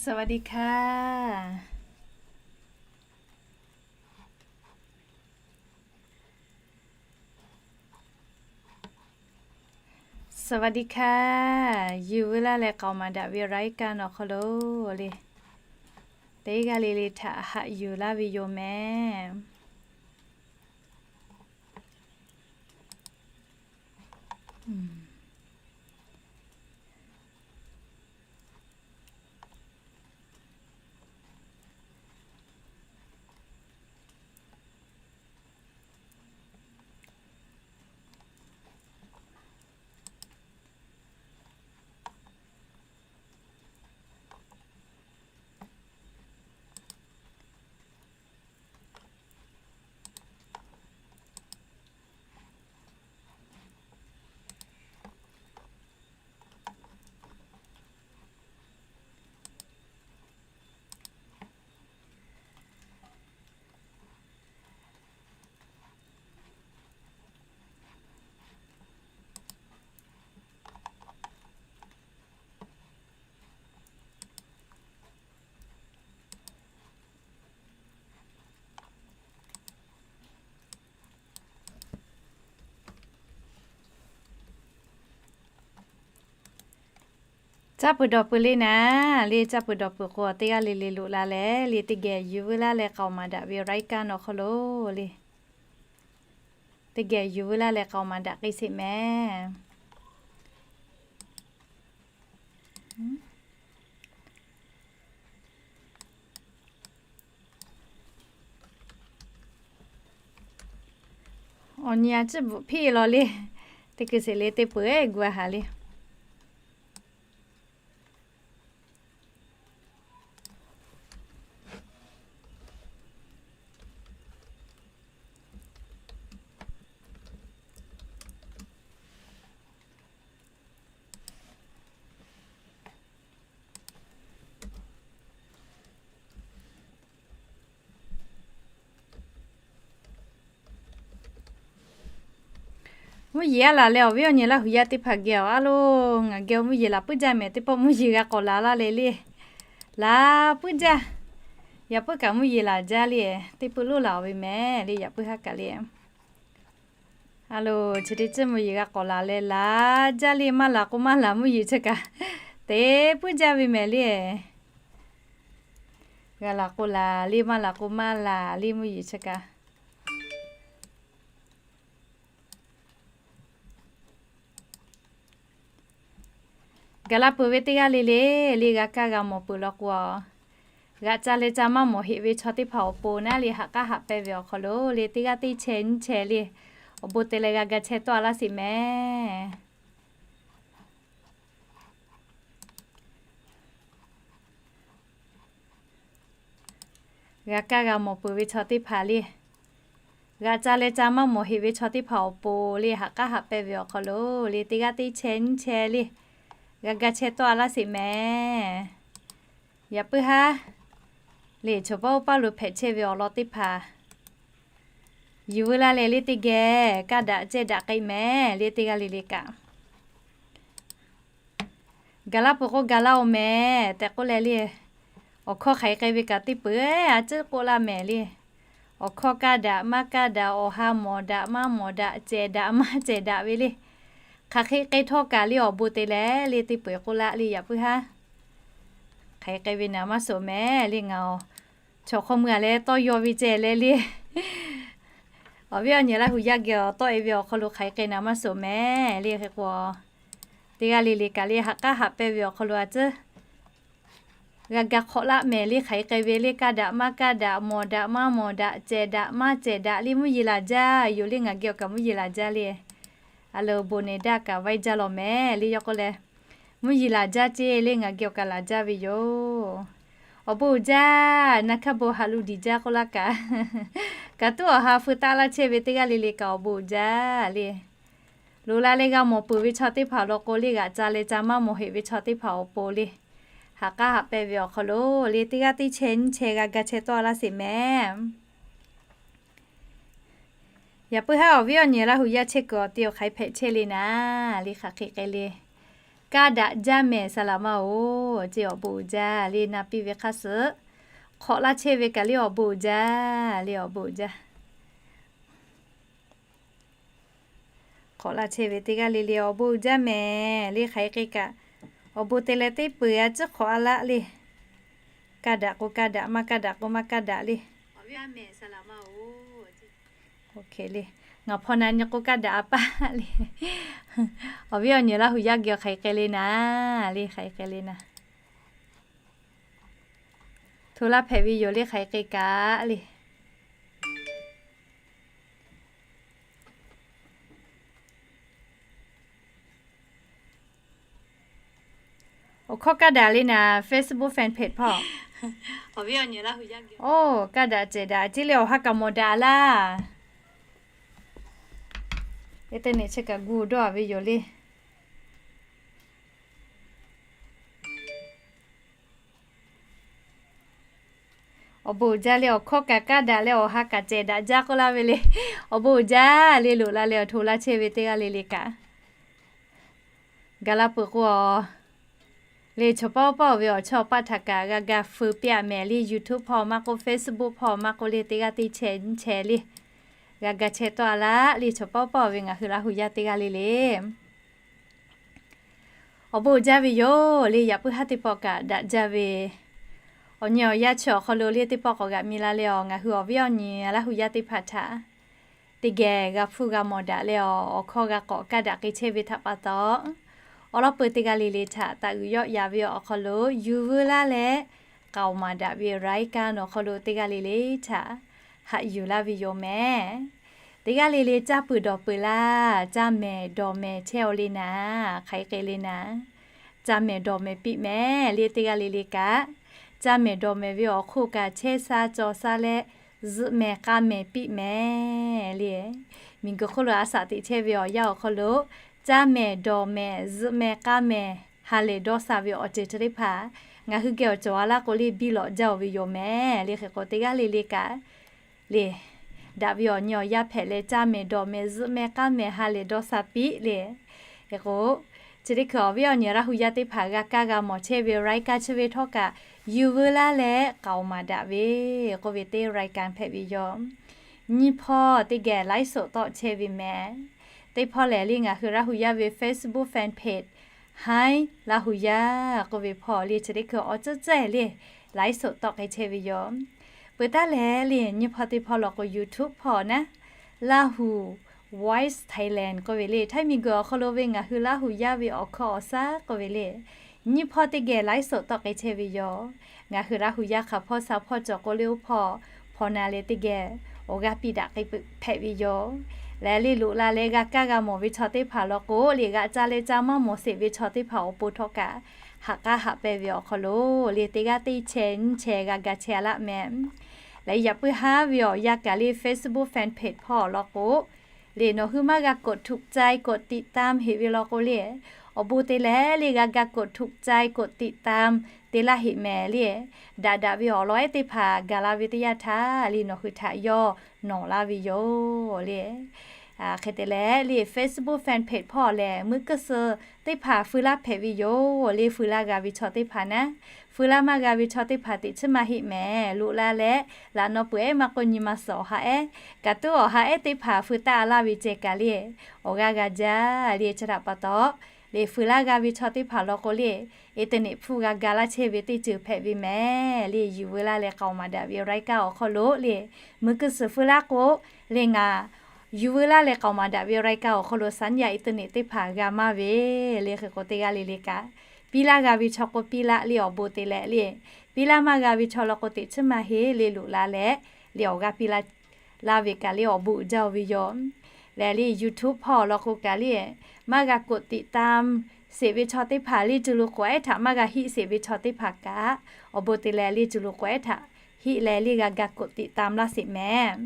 สวัสดีค่ะ สวัสดีค่ะ Yuˬ veu laˇ leh k'aoˍ maˍ daꞈ ve รายการ awˬ hk'aw lo le, teˇ g'aˇ le le htaꞈ haꞈ yuˬ laˇ ve yoˬ mehˍ. Caˇ peuˬ dawˬ peuˬ le naˍ, le caˇ peuˬ dawˬ peuˬ k'o, teˇ g'aˇ le le loꞈ la leh le, teˇ geh yuˬ veu laˇ leh k'aoˍ maˍ daꞈ ve รายการ awˬ hk'aw lo le, teˇ geh yuˬ veu laˇ leh k'aoˍ maˍ daꞈ k'ai sheˍ mehˍ. Awˬ nyi a ciˉ bvuhꞈ hpiˇ law le, teˇ kuiˬ sheˍ le teˇ peuˬ gu a haˍ le. Mvuhˇ yeˬ a laˬ leh awˬ viˉ awˬ nyi Laˇ huˍ yaˇ teˇ hpaˍ geh awˬ a lo, ngaˬ geh mvuhˇ yeˬ laˬ puiˉ jaˇ mehˍ. Teˇ pawˆ mvuhˇ yeˬ g'a k'awꞈ laˬ laˇ leh le, laˬ puiˉ jaˇ. Yaꞈ puiˉ kaꞈ mvuhˇ yeˬ laˬ jaˇ le, teˇ peuˬ loˇ laˬ ve mehˍ le, yaꞈ puiˉ haˉ kaꞈ le. A lo, chi teˇ ciˉ mvuhˇ yeˬ g'a k'awꞈ laˬ leh laˬ jaˇ le, maˇ laˬ k'o maˇ laˬ mvuhˇ yeˬ chi kaꞈ, teˇ puiˉ jaˇ ve mehˍ le. G'a laˬ k'o laˬ le, maˇ laˬ k'o maˇ laˬ le mvuhˇ yeˬ chi kaꞈ. Gaˬ la peuˬ ve teˇ g'aˇ le le, le g'a kaˇ g'a mawˬ peuˬ law k'o, g'aꞈ ca leh ca maˇ mawˬ heꞈ ve chaw teˇ hpaˍ awˬ pon naˉ le, haꞈ k'aˉ haꞈ pehnˇ ve awˬ hk'aw lo le, teˇ g'aˇ teˇ chehˇ nyiˇ chehˇ le, awˬ bon te leh g'a ga chehˇ tawˆ a laˇ sheˍ mehˍ. G'a kaˇ g'a mawˬ peuˬ ve chaw teˇ hpaˍ le, g'aꞈ ca leh ca maˇ mawˬ heꞈ ve chaw teˇ hpaˍ awˬ pon le, haꞈ k'aˉ haꞈ pehnˇ ve awˬ hk'aw lo le, teˇ g'aˇ teˇ chehˇ nyiˇ chehˇ le, g'a ga chehˇ tawˆ a laˇ sheˍ mehˍ. Yaꞈ puiˉ haˉ le, chaw paˉ oˇ paˉ lo hpehꞈ chehˇ ve awˬ lawn teˇ hpaˍ yuˬ veu laˇ leh le, teˇ geh kaˇ daꞈ ceh daꞈ k'ai mehˍ le, teˇ g'aˇ le le kaꞈ. Gaˬ la peuˬ k'o gaˬ la oˬ mehˍ tehꞈ k'oˆ leh le, awˬ hkawˇ hk'aˬ hk'e k'ai ve kaꞈ teˇ peuˬ a ciˉ k'oˆ laˇ mehˍ le. Awˬ hkawˇ kaˇ daꞈ maˇ kaˇ daꞈ, awˬ ha mawˬ daꞈ maˇ mawˬ daꞈ, cehˬ daꞈ maˇ cehˬ daꞈ ve le. Hk'aˬ hk'e k'ai htawˇ kaꞈ le, awˬ bon te leh le teˇ peuˬ k'oˆ laˇ le, yaꞈ puiˉ haˉ hk'aˬ hk'e k'ai ve naˍ maˇ shoˍ mehˍ le. Ngaˬ awˬ chaw hk'aw mui a leh tawˇ yaw ve ceh leh le, awˬ viˉ awˬ nyi Laˇ huˍ yaˇ geh awˬ tawˆ e ve awˬ hk'aw lo hk'aˬ hk'e k'ai naˍ maˇ shoˍ mehˍ le. Hk'e k'o, teˇ g'aˇ le le kaꞈ le, haꞈ k'aˉ haꞈ pehnˇ ve awˬ hk'aw lo a ciˉ g'a ga hk'awꞈ laˆ mehˍ le. Hk'aˬ hk'e k'ai ve le, kaˇ daꞈ maˇ kaˇ daꞈ, mawˬ daꞈ maˇ mawˬ daꞈ, cehˬ daꞈ maˇ cehˬ daꞈ le, mvuhˇ yeˬ laˬ jaˇ yoˬ le. Ngaˬ geh awˬ kaꞈ mvuhˇ yeˬ laˬ jaˇ le. A lo bon ne daˇ kaꞈ vaiˇ jaˇ law mehˍ le. Yaꞈ k'o leh, mvuhˇ yeˬ laˬ jaˇ ce le, ngaˬ geh awˬ kaꞈ laˬ jaˇ ve yoˬ. Awˬ bon uiˍ jaˇ, naˍ hkaˇ bon haꞈ lo diˬ jaˇ k'oˆ laˇ kaꞈ, kaꞈ tuˉ awˬ ha feu taˆ laˇ chehˇ ve teˇ g'aˇ le le kaꞈ awˬ bon uiˍ jaˇ le. Loꞈ la leh g'a mawˬ peuˬ ve chaw teˇ hpaˍ law k'o le, g'aꞈ ca leh ca maˇ mawˬ heꞈ ve chaw teˇ hpaˍ awˬ pon le, haꞈ k'aˉ haꞈ pehnˇ ve awˬ hk'aw lo le, teˇ g'aˇ teˇ chehˇ nyiˇ chehˇ g'a ga chehˇ tawˆ a laˇ sheˍ mehˍ. Yaꞈ puiˉ haˉ awˬ viˉ awˬ nyi Laˇ huˍ yaˇ chehˇ kuiˬ awˬ te awˬ hk'aˬ hk'e hpehꞈ chehˇ le naˍ le, hk'aˬ hk'e k'ai le. Kaˇ daꞈ jaˇ mehˍ saˍ laˍ ma-oˬ. Ceˇ, awˬ bon uiˍ jaˇ le, na piˇ ve hk'aˇ suh hk'awꞈ laˇ chehˇ ve kaꞈ le awˬ bon uiˍ jaˇ le, awˬ bon uiˍ jaˇ. Hk'awꞈ laˇ chehˇ ve teˇ g'aˇ le le awˬ bon uiˍ jaˇ mehˍ le, hk'aˬ hk'e k'ai kaꞈ awˬ bon te leh teˇ peuˬ a ciˉ hk'awꞈ a laˆ le. Kaˇ daꞈ k'o kaˇ daꞈ, maˇ kaˇ daꞈ k'o maˇ kaˇ daꞈ le. Ngaˬ hpawˇ na nyi k'o kaˇ daꞈ a paˇ le. Awˬ viˉ awˬ nyi Laˇ huˍ yaˇ geh awˬ hk'aˬ hk'e k'ai le naˍ le, hk'aˬ hk'e k'ai le naˍ. Hto laˇ hpehꞈ ve yoˬ le, hk'aˬ hk'e k'ai kaꞈ le. Awˬ hkawˇ kaˇ daꞈ le naˍ, Facebook fan page hpawˇ. Oˇ, kaˇ daꞈ cehˬ daꞈ ceˇ le, awˬ ha kaꞈ mawˬ daꞈ laˇ. Eˇ teˇ nehˬ chi kaꞈ gu dawˇ a ve yoˬ le. Awˬ bon uiˍ jaˇ le, awˬ hkawˇ kaꞈ kaˇ daꞈ leh awˬ ha kaꞈ cehˬ daꞈ jaˇ k'oˆ laˇ ve le. Awˬ bon uiˍ jaˇ le, loꞈ la leh awˬ hto laˇ chehˇ ve teˇ g'aˇ le le kaꞈ. Gaˬ la peuˬ k'o, le chaw pawˆ pawˆ ve awˬ chawˇ awˬ paˆ htaꞈ kaꞈ g'a ga feu piˇ a mehˍ le, YouTube hpawˇ maˇ k'oˆ, Facebook hpawˇ maˇ k'oˆ le, teˇ g'aˇ teˇ chehˇ nyi chehˇ le. G'a ga chehˇ tawˆ a laˇ le, chaw pawˆ pawˆ ve ngaˬ hui Laˇ huˍ yaˇ teˇ g'aˇ le le. Awˬ bon uiˍ jaˇ ve yoˬ le, yaꞈ puiˉ haˉ teˇ pawˆ kaꞈ daꞈ jaˇ ve, awˬ nyi awˬ yaˇ chi awˬ hk'aw lo le teˇ pawˆ k'awꞈ g'aꞈ mi la leh awˬ, ngaˬ hui awˬ viˉ awˬ nyi Laˇ huˍ yaˇ teˇ hpaˍ htaꞈ teˇ geh g'a hpuˇ g'a mawˬ daꞈ leh awˬ, awˬ hkawˇ g'a k'awꞈ kaˇ daꞈ k'ai chehˇ ve htaꞈ pa taw, awˬ lawn peuˬ teˇ g'aˇ le le htaꞈ taˍ uiˍ yawˆ yaꞈ ve awˬ hk'aw lo yuˬ veu laˇ leh k'aoˍ maˍ daꞈ ve รายการ awˬ hk'aw lo teˇ g'aˇ le le htaꞈ haꞈ yuˬ laˇ ve yoˬ mehˍ. Teˇ g'aˇ le le caˇ peuˬ dawˬ peuˬ laˇ, caˇ mehˍ dawˬ mehˍ chehˇ-aw le naˍ, hk'aˬ hk'e k'ai le naˍ. Caˇ mehˍ dawˬ mehˍ piˇ mehˍ le, teˇ g'aˇ le le kaꞈ. Caˇ mehˍ dawˬ mehˍ ve awˬ hk'oˆ kaꞈ chehˇ sha cawˬ sha leh zuhꞈ mehˍ k'a mehˍ piˇ mehˍ le. Miˬguiˬ hk'oˆ lo a shaꞈ teꞈ chehˇ ve awˬ yanˇ awˬ hk'aw lo caˇ mehˍ dawˬ mehˍ zuhꞈ mehˍ k'a mehˍ ha lehˬ dawˇ sha ve awˬ ceuˬ chi teˇ hpaˍ ngaˬ hui geh awˬ cawˬ a laˇ k'o le biˇ lawꞈ jaˇ-oˬ ve yoˬ mehˍ le. Hk'e k'o teˇ g'aˇ le le kaꞈ le, daꞈ ve awˬ nyi awˬ yaˇ hpehꞈ leh caˇ mehˍ dawˬ mehˍ zuhꞈ mehˍ k'aˇ mehˍ ha lehˬ dawˇ sha piˇ le. Hk'e k'o, chi teˇ hkui awˬ viˉ awˬ nyi Laˇ huˍ yaˇ teˇ hpaˍ g'a kaˇ g'a mawˬ chehˇ ve รายการ chi ve htawˇ kaꞈ yuˬ veu laˇ leh k'aoˍ maˍ daꞈ ve k'oˆ ve teˇ รายการ hpehꞈ ve yoˬ. Nyiˇ hpawˇ teˇ geh ไลฟ์สด tawˆ chehˇ ve mehˍ. Teˇ hpawˇ lehˬ le ngaˬ hui Laˇ huˍ yaˇ ve Facebook fan page Hi Laˇ huˍ yaˇ k'oˆ ve hpawˇ le chi teˇ hkui awˬ ceuˬ cehˬ le ไลฟ์สด tawˆ k'ai chehˇ ve yoˬ. Peuˬ taˉ lehˬ le nyiˇ hpawˇ teˇ hpawˇ law k'o YouTube hpawˇ naˉ Laˇ huˍ Voice Thailand k'oˆ ve le Htaiˇ miˬguiˬ awˬ hk'aw lo ve ngaˬ hui Laˇ huˍ yaˇ ve awˬ hkawˇ awˬ shaˉ k'oˆ ve le nyiˇ hpawˇ teˇ geh ไลฟ์สด tawˆ k'ai chehˇ ve yoˬ. Ngaˬ hui Laˇ huˍ yaˇ hk'aˬ hpawˇ sha hpawˇ cawˬ k'o le oˇ hpawˇ hpawˇ na leh teˇ geh awˬ g'aˇ piˇ daꞈ k'ai peuˬ hpehꞈ ve yoˬ. Lehˬ le loꞈ la leh g'a kaˇ g'a mawˬ ve chaw teˇ hpaˍ law k'o le g'aꞈ ca leh ca maˇ mawˬ sheˍ ve chaw teˇ hpaˍ awˬ pon htawˇ kaꞈ ha k'aˉ haꞈ pehnˇ ve awˬ hk'aw lo le teˇ g'aˇ teˇ chehˇ nyi chehˇ g'a ga chehˇ a laˆ mehˍ. Lehˬ yaꞈ puiˉ haˉ ve awˬ yanˇ kaꞈ le Facebook fan page hpawˇ law k'o le nawˬ hui maˇ g'a กดถูกใจ กดติดตาม heꞈ ve law k'o le awˬ bon te leh le g'a ga กดถูกใจ กดติดตาม te laˇ heꞈ mehˍ le. Daꞈ daꞈ ve awˬ lawn ehˉ teˇ hpaˍ gaˬ la ve teˇ yanˇ htaˇ le nawˬ hui htaꞈ yawˇ nawˬ laˇ ve yoˬ le. Hk'e te leh le Facebook fan page hpawˇ lehˬ muiˬ kuiˬ suh teˇ hpaˍ feu laˇ hpehꞈ ve yoˬ le. Feu laˇ g'a ve chaw teˇ hpaˍ naˉ, feu laˇ maˇ g'a ve chaw teˇ hpaˍ teꞈ chiˉ maˇ heˆ mehˍ. Loꞈ la leh laꞈ naw peuˬ ehˉ maˇ k'oˆ nyi ma suhˍ awˬ ha ehˉ, kaꞈ tuˉ awˬ ha ehˉ teˇ hpaˍ feu taˆ a laˇ ve ceh kaꞈ le awˬ g'aˇ g'a jaˇ le. Chi htaꞈ pa taw le feu laˇ g'a ve chaw teˇ hpaˍ law k'o le internet hpfuhˇ g'a ga laˇ chehˇ ve teˇ ceuˬ hpehꞈ ve mehˍ le. Yuˬ veu laˇ leh k'aoˍ maˍ daꞈ ve รายการ awˬ hk'aw lo le muiˬ kuiˬ suhˍ feu laˇ k'o le ngaˬ yuˬ veu laˇ leh k'aoˍ maˍ daꞈ ve รายการ awˬ hk'aw lo สัญญาณ internet teˇ hpaˍ g'a maˇ ve le. Hk'e k'o teˇ g'aˇ le le kaꞈ piˇ laˇ g'a ve chaw k'o piˇ laˇ le awˬ bon te leh le, piˇ laˇ maˇ g'a ve chaw law k'o teꞈ chiˉ maˇ heˆ le. Loꞈ la leh le awˬ g'aˇ piˇ laˇ laˇ ve kaꞈ le awˬ bon uiˍ jaˇ-oˬ ve yoˬ. Lehˬ le YouTube hpawˇ law k'o kaꞈ le maˇ g'a กดติดตาม sheˍ ve chaw teˇ hpaˍ le cuˬ lo k'awꞈ ehˉ htaꞈ maˇ g'a heˆ sheˍ ve chaw teˇ hpaˍ kaꞈ awˬ bon te leh le cuˬ lo k'awꞈ ehˉ htaꞈ heˆ leh le g'a ga กดติดตาม laˇ sheˍ mehˍ.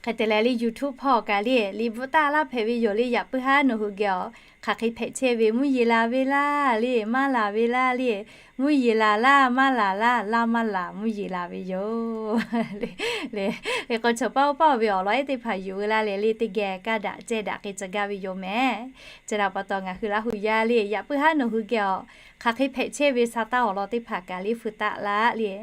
Hk'e te leh le YouTube hpawˇ kaꞈ le liꞈ bvuhꞈ taˍ laˇ hpehꞈ ve yoˬ le. Yaꞈ puiˉ haˉ nawˬ hui geh awˬ hk'aˬ hk'e hpehꞈ chehˇ ve mvuhˇ yeˬ laˬ ve laˇ le, maˇ laˬ ve laˇ le. Mvuhˇ yeˬ laˬ laˇ, maˇ laˬ laˇ, laˇ maˇ laˬ, mvuhˇ yeˬ laˬ ve yoˬ le. Le, hk'e k'o chaw paˇ oˇ paˇ ve awˬ lawn ehˉ teˇ hpaˍ yuˬ ve laˇ leh le, teˇ geh kaˇ daꞈ ceh daꞈ k'ai tcuh gaˇ ve yoˬ mehˍ. Chi htaꞈ pa taw ngaˬ hui Laˇ hu yaˇ le, yaꞈ puiˉ haˉ nawˬ hui geh awˬ hk'aˬ hk'e hpehꞈ chehˇ ve sa taˇ awˬ lawn teˇ hpaˍ kaꞈ le feu taˆ laˇ le.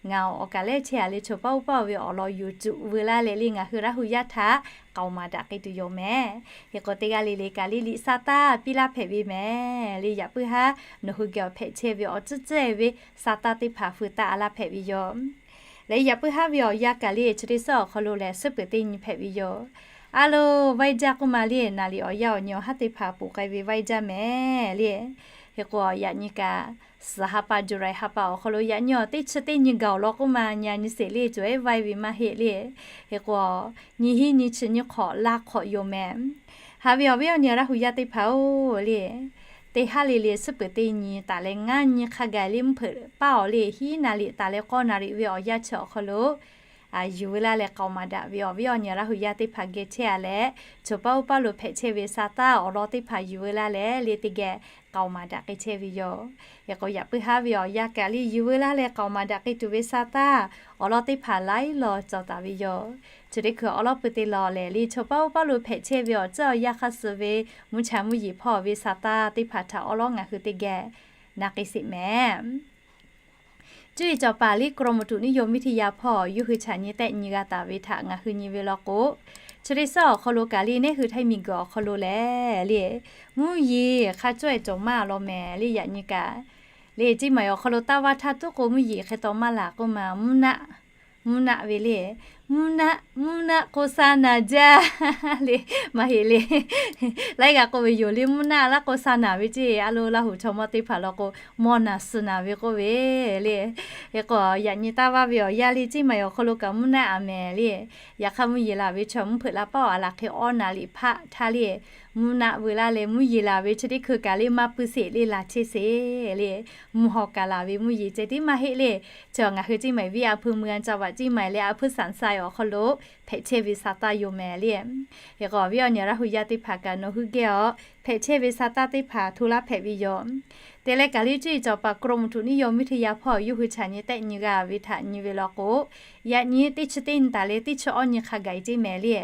Ngaˬ awˬ kaˬ lehˉ chehˇ a le, chaw paˇ oˇ paˇ ve awˬ lawn yuˬ tuˬ veu laˇ leh le, ngaˬ hui Laˇ hu yaˇ htaꞈ k'aoˍ maˍ daꞈ k'ai tuˬ yoˬ mehˍ. Hk'e k'o teˇ g'aˇ le le kaꞈ le liꞈ sa taˇ piˇ laˇ hpehꞈ ve mehˍ le. Yaꞈ puiˉ haˉ nawˬ hui geh awˬ hpehꞈ chehˇ ve awˬ tcuhˉ tcuhˉ ve sa taˇ teˇ hpaˍ feu taˆ laˇ hpehꞈ ve yoˬ. Leh yaꞈ puiˉ haˉ ve awˬ yanˇ kaꞈ le chi teˇ suhˉ awˬ hk'aw lo lehˬ suhˉ peuˬ teˇ nyi hpehꞈ ve yoˬ. A lo, vaiˇ jaˇ k'oˆ ma le, naˍ riˍ awˬ yanˇ awˬ nyi awˬ haˉ teˇ hpaˍ poˬ k'ai ve vaiˇ jaˇ mehˍ le. Hk'e k'o yaꞈ nyi kaꞈ suhˍ ha pa July ha pa awˬ hk'aw lo yaꞈ nyi awˬ teˇ chi teˇ nyi gaˬ awˬ lawn k'oˆ ma, nyi a nyi sheˍ le, cawˬ ehˉ vaiˇ ve maˇ heˆ le. Hk'e k'o nyi hiˉ nyi chi nyi hk'awꞈ laˇ hk'awꞈ yoˬ mehˍ. Haꞈ ve awˬ viˉ awˬ nyi Laˇ hu yaˇ teˇ hpaˍ-oˬ le, teˇ haˉ le le suhˉ peuˬ teˇ nyi taˍ leh ngaˇ nyi hk'a gaˬ le mvuhˇ hpeuꞈ paˇ awˬ le hiˉ naˍ riˍ taˍ leh k'awˇ naˍ riˍ ve awˬ yanˇ chi awˬ hk'aw lo yuˬ veu laˇ leh k'aoˍ maˍ daꞈ ve awˬ viˉ awˬ nyi Laˇ hu yaˇ teˇ hpaˍ geh chehˇ a leh, chaw paˇ oˇ paˇ lo hpehꞈ chehˇ ve sa taˇ awˬ lawn teˇ hpaˍ yuˬ veu laˇ leh le teˇ geh k'aoˍ maˍ daꞈ k'ai chehˇ ve yoˬ. Hk'e k'o yaꞈ puiˉ haˉ ve awˬ yanˇ kaꞈ le yuˬ veu laˇ leh k'aoˍ maˍ daꞈ k'ai tuˬ ve sa taˇ awˬ lawn teˇ hpaˍ laiˉ law cawˬ taˍ ve yoˬ. Chi teˇ hkui awˬ lawn pui teˇ law lehˬ le, chaw paˇ oˇ paˇ lo hpehꞈ chehˇ ve awˬ tcuhˉ awˬ yanˇ hk'aˇ suh ve mvuhˇ cha mvuhˇ yeˬ hpawˇ ve sa taˇ teˇ hpaˍ htaꞈ awˉ lawˉ ngaˬ hui teˇ geh na k'ai sheˍ mehˍ. Cuˇ yiˍ cawˬ paˍ liˇ กรมอุตุนิยมวิทยา hpawˇ yawˇ hui chaꞈ nyi tehˆ nyi g'a taˍ ve htaꞈ ngaˬ hui nyi ve law k'o, chi teˇ suhˉ awˬ hk'aw lo kaꞈ le, neˉ hui Htaiˇ miˬ guiˬ awˬ hk'aw lo lehˬ le, mvuhˇ yeˬ hk'a cawˇ e cawˬ maˇ law mehˍ le. Yaꞈ nyi kaꞈ le, Ceˇ maiˍ awˬ hk'aw lo taˇ vaˇ htaˇ tuˉ k'o mvuhˇ yeˬ hk'e taw maˇ laˬ k'oˆ ma, mvuhˇ naˆ, mvuhˇ naˆ ve le, mvuhˇ naˆ, mvuhˇ naˆ k'o sa naˍ jaˇ le, maˇ heˆ le. Laiˉ g'aˇ k'oˆ ve yoˬ le, mvuhˇ naˆ laˇ k'o sa naˍ ve ceˇ. A lo, Laˇ huˍ chaw mawˇ teˇ hpaˍ law k'o, mawˇ naˍ suh naˍ ve k'oˆ ve le. Hk'e k'o yaꞈ nyi taˇ vaˇ ve awˬ yanˇ le, Ceˇ maiˍ awˬ hk'aw lo kaꞈ mvuhˇ naˆ a mehˍ le. Yaꞈ hk'aˇ mvuhˇ yeˬ laˬ ve chaw mvuhˇ hpeuꞈ la paˇ awˬ a laˬ hk'e awˇ naˍ liꞈ hpaˆ htaˇ le, mvuhˇ naˆ veu laˇ leh mvuhˇ yeˬ laˬ ve chi teˇ hkui kaꞈ le maˇ pui sheˍ le, laˬ chehˇ sheˍ le. Mvuhˇ haw kaꞈ laˬ ve mvuhˇ yeˬ ceh tiˉ maˇ heˆ le. Chi ngaˬ hui Ceˇ maiˍ viˇ a hpui mui a ca vaꞈ Ceˇ maiˍ leh a hpui saˍ sai awˬ hk'aw lo hpehꞈ chehˇ ve sa taˇ yoˬ mehˍ le. Hk'e k'o awˬ viˉ awˬ nyi Laˇ huˍ yaˇ teˇ hpaˍ kaꞈ nawˬ hui geh awˬ hpehꞈ chehˇ ve sa taˇ teˇ hpaˍ hto laˇ hpehꞈ ve yoˬ. Te leh kaꞈ le cuˇ yiˍ cawˬ paˍ กรมอุตุนิยมวิทยา hpawˇ yawˇ hui chaꞈ nyi tehˆ nyi g'a ve htaꞈ nyi ve law k'o, yaꞈ nyi teˇ chi teˇ nyi taˍ leh teˇ chi awˇ nyi hk'a gaˬ e ceˇ mehˍ le.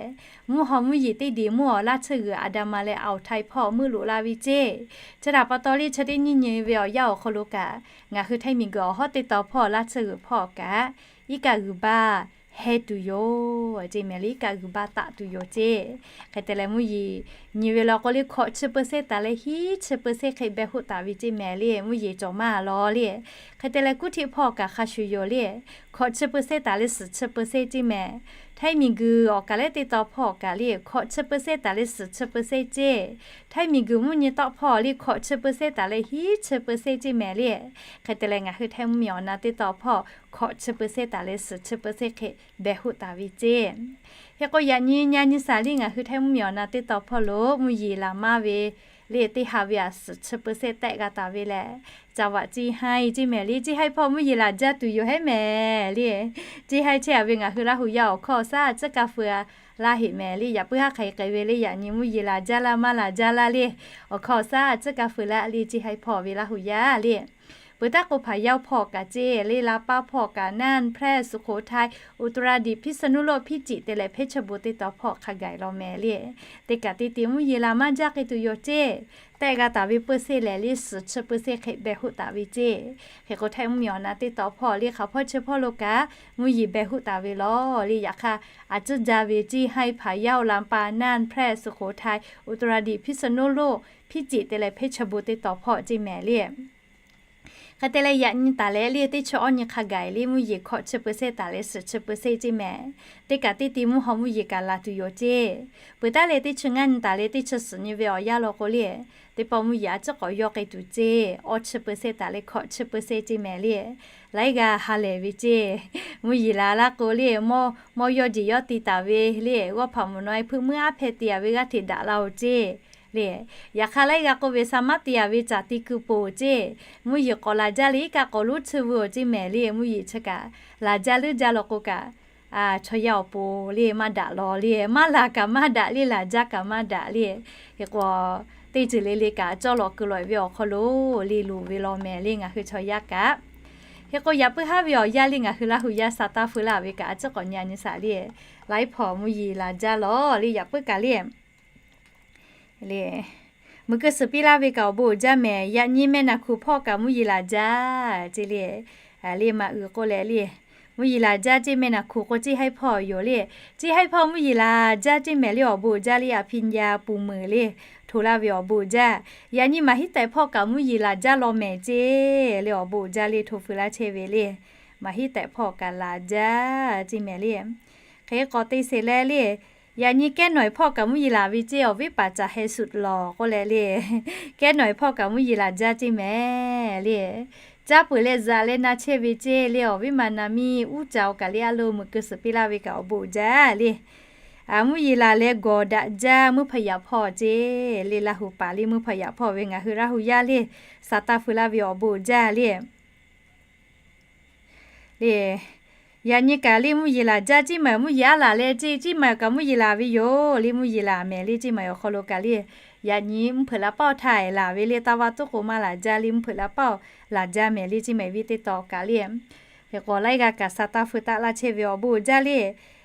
Mvuhˇ haw mvuhˇ yeˬ teˇ deꞈ mvuhˇ awˬ laˇ tsuhˇ g'uiˬ Aˍdanˍ ma leh Awˍ htaiˍ hpawˇ meuˆ loꞈ la ve ceˇ. Chi htaꞈ pa taw le chi teˇ nyiˇ nyi ve awˬ yanˇ awˬ hk'aw lo kaꞈ ngaˬ hui Htaiˇ miˬ guiˬ awˬ hawˉ teˇ taw hpawˇ laˇ tsuhˇ g'uiˬ hpawˇ kaꞈ iˉ kaˆ g'uiˬ baˇ heh tuˬ yoˬ ceˇ mehˍ le, iˉ kaˆ g'uiˬ baˇ taˆ tuˬ yoˬ ceˇ. Hk'e te leh mvuhˇ yeˬ nyi ve law k'o le hkawꞈ chi เปอร์เซ็นต์ taˍ leh hiˉ chi เปอร์เซ็นต์ hk'e beh hoˆ taˍ ve ceˇ mehˍ le, mvuhˇ yeˬ cawˬ maˇ law le. Hk'e te leh kuˉ htiˆ hpawˇ kaꞈ hk'a shuˍ yoˬ le, hkawꞈ chi เปอร์เซ็นต์ taˍ leh suhˍ chi เปอร์เซ็นต์ ceˇ mehˍ. Htaiˇ miˬ guiˬ awˬ kaˬ lehˉ teˇ taw hpawˇ kaꞈ le hkawꞈ chi เปอร์เซ็นต์ taˍ leh suhˍ chi เปอร์เซ็นต์ ceˇ. Htaiˇ miˬ guiˬ mvuhˇ nyi tawˆ hpawˇ le hkawꞈ chi เปอร์เซ็นต์ taˍ leh hiˉ chi เปอร์เซ็นต์ ceˇ mehˍ le. Hk'e te leh ngaˬ hui Htaiˇ mvuhˇ miˬ awˬ na teˇ taw hpawˇ hkawꞈ chi เปอร์เซ็นต์ taˍ leh suhˍ chi เปอร์เซ็นต์ hk'e beh hoˆ taˍ ve ceˇ. Hk'e k'o yaꞈ nyi nyi a nyi saˍ le ngaˬ hui Htaiˇ mvuhˇ miˬ awˬ na teˇ taw hpawˇ lo mvuhˇ yeˬ laˬ maˇ ve le teˇ ha ve a suhˍ chi เปอร์เซ็นต์ tehˆ g'a taˍ ve lehˬ, ca vaꞈ Ceˇ haiˇ ceˇ mehˍ le, Ceˇ haiˇ hpawˇ mvuhˇ yeˬ laˬ jaˇ tuˬ yoˬ hehˉ mehˍ le. Ceˇ haiˇ chehˇ a ve ngaˬ hui Laˇ huˍ yaˇ awˬ hkawˇ awˬ shaˉ a tcuhˉ ka feu a laˇ heꞈ mehˍ le. Yaꞈ puiˉ haˉ hk'aˬ hk'e k'ai ve le, yaꞈ nyi mvuhˇ yeˬ laˬ jaˇ laˇ maˇ laˬ jaˇ laˇ le, awˬ hkawˇ awˬ shaˉ a tcuhˉ ka feu laˇ le, Ceˇ haiˇ hpawˇ ve Laˇ huˍ yaˇ le. Peuˬ taˉ k'o hpaˍ yaˇ hpawˇ kaꞈ ceˇ le, la paˇ hpawˇ kaꞈ น่าน แพร่ สุโขทัย อุตรดิตถ์ พิษณุโลก พิจิตร te leh เพชรบูรณ์ teˇ taw hpawˇ hk'a gaˬ law mehˍ le. Teˇ kaꞈ teˇ te mvuhˇ yeˬ laˬ maˇ jaˇ k'ai tuˬ yoˬ ceˇ. Tehˆ g'a taˍ ve เปอร์เซ็นต์ lehˬ le suhˍ chi เปอร์เซ็นต์ hk'e beh hoˆ taˍ ve ceˇ. Hk'e k'o Htaiˇ mvuhˇ miˬ awˬ na teˇ taw hpawˇ le hk'aˬ hpawˇ chi hpawˇ lo kaꞈ mvuhˇ yeˬ beh hoˆ taˍ ve law le. Yaꞈ hk'aˇ a tcuhˉ jaˇ ve Ceˇ haiˇ hpaˍ yaˇ oˬ la paˇ น่าน แพร่ สุโขทัย อุตรดิตถ์ พิษณุโลก พิจิตร te leh เพชรบูรณ์ teˇ taw hpawˇ ceˇ mehˍ le. Hk'e te leh yaꞈ nyi taˍ leh le teˇ chi awˇ nyi hk'a gaˬ le mvuhˇ yeˬ hkawꞈ chi เปอร์เซ็นต์ taˍ leh suhˍ chi เปอร์เซ็นต์ ceˇ mehˍ. Teˇ kaꞈ teˇ te mvuhˇ haw mvuhˇ yeˬ kaꞈ laˬ tuˬ yoˬ ceˇ. Peuˬ taˉ leh teˇ chi ngaˇ nyi taˍ leh teˇ chi suhˍ nyi ve awˬ yanˇ law k'o le, teˇ pawˆ mvuhˇ yeˬ a ciˉ k'awꞈ yawˇ k'ai tuˬ ceˇ. Awˇ chi เปอร์เซ็นต์ taˍ leh hkawꞈ chi เปอร์เซ็นต์ ceˇ mehˍ le. Laiˉ g'aˇ ha lehˬ ve ceˇ. Mvuhˇ yeˬ laˬ laˇ k'o le, mawˇ mawˇ yawˇ jeˬ yawˇ ti taˍ ve le, g'awˇ hpaꞈ mvuhˬ naw e hpeuꞈ meuˇ aˉ hpehꞈ te a ve g'aˇ hteꞈ daꞈ la oˬ ceˇ le. Yaꞈ hk'aˇ laiˉ g'aˇ k'oˆ ve, sa maˉ te a ve caˬ ti kuiˬ poˬ ceˇ. Mvuhˇ yeˬ k'awꞈ laˬ jaˇ leh iˉ kaˆ k'awꞈ lonˉ tsuhˇ veu oˬ ceˇ mehˍ le. Mvuhˇ yeˬ chi kaꞈ laˬ jaˇ leuˉ jaˇ law k'o kaꞈ, chaw yaˇ awˬ pon le maˇ daꞈ law le, maˇ laˬ kaꞈ maˇ daꞈ le, laˬ jaˇ kaꞈ maˇ daꞈ le. Hk'e k'o teˇ ceuˬ le le kaꞈ cawˇ lawꞈ keu lawꞈ ve awˬ hk'aw lo le loˍ ve law mehˍ le ngaˬ hui chaw yaˇ kaꞈ. Hk'e k'o yaꞈ puiˉ haˉ ve awˬ yanˇ le ngaˬ hui Laˇ huˍ yaˇ sa taˇ feu laˇ ve kaꞈ a ciˉ k'awꞈ nyi a nyi shaˍ le, laiˉ hpawˇ mvuhˇ yeˬ laˬ jaˇ lawˬ le yaꞈ puiˉ kaꞈ le. Le, muꞈ keu suhˍ piˇ laˇ ve kaꞈ awˬ bon uiˍ jaˇ mehˍ. Yaꞈ nyi meh naˬ hkuˬ hpawˇ kaꞈ mvuhˇ yeˬ laˬ jaˇ ceˇ le. Le maˬ uiˍ k'o leh le, mvuhˇ yeˬ laˬ jaˇ ceˇ meh naˬ hkuˬ k'o ceˇ haiˉ hpawˇ yoˬ le. Ceˇ haiˉ hpawˇ mvuhˇ yeˬ laˬ jaˇ ceˇ mehˍ le awˬ bon uiˍ jaˇ le. A hpiˇ yaˇ puˍ meuˍ le, hto laˇ ve awˬ bon uiˍ jaˇ. Yaꞈ nyi maˬ hiˉ tehꞈ hpawˇ kaꞈ mvuhˇ yeˬ laˬ jaˇ law mehˍ ceˇ le awˬ bon uiˍ jaˇ le hto feu laˇ chehˇ ve le. Maˬ hiˉ tehꞈ hpawˇ kaꞈ laˬ jaˇ ceˇ mehˍ le. Hk'e k'awꞈ te sheˍ leh le, yaꞈ nyi kehˉ nawˬ hpawˇ kaꞈ mvuhˇ yeˬ laˬ ve ceˇ awˬ viˉ paˍ caˬ heh shuˍ lawˬ k'oˆ leh le, kehˉ nawˬ hpawˇ kaꞈ mvuhˇ yeˬ laˬ jaˇ ceˇ mehˍ le. Caˇ peuˬ leh zaꞈ leh na chehˇ ve ceˇ le awˬ viˉ ma na miˇ uˉ caˍ-oˬ kaꞈ le a lo muꞈ keu suhˍ piˇ laˇ ve kaꞈ awˬ bon uiˍ jaˇ le. Mvuhˇ yeˬ laˬ leh gawˬ daꞈ jaˇ mvuhˇ hpaˍ yaꞈ hpawˇ ceˇ le Laˇ huˍ paˍ le mvuhˇ hpaˍ yaꞈ hpawˇ ve ngaˬ hui Laˇ huˍ yaˇ le sa taˇ feu laˇ ve awˬ bon uiˍ jaˇ le. Le, yaꞈ nyi kaꞈ le mvuhˇ yeˬ laˬ jaˇ ceˇ mehˍ. Mvuhˇ yeˬ aˉ laˬ leh ceˇ ceˇ mehˍ kaꞈ mvuhˇ yeˬ laˬ ve yoˬ le. Mvuhˇ yeˬ laˬ mehˍ le ceˇ mehˍ awˬ hk'aw lo kaꞈ le, yaꞈ nyi mvuhˇ hpeuꞈ laꞈ paoˇ htaˇ laˬ ve le taˇ vaˇ tuˉ k'o maˇ laˬ jaˇ le mvuhˇ hpeuꞈ laꞈ paoˇ laˬ jaˇ mehˍ le ceˇ mehˍ viˇ teˇ taw kaꞈ le. Hk'e k'o laiˉ g'aˇ kaꞈ sa taˇ feu taˆ laˇ chehˇ ve awˬ bon uiˍ jaˇ le.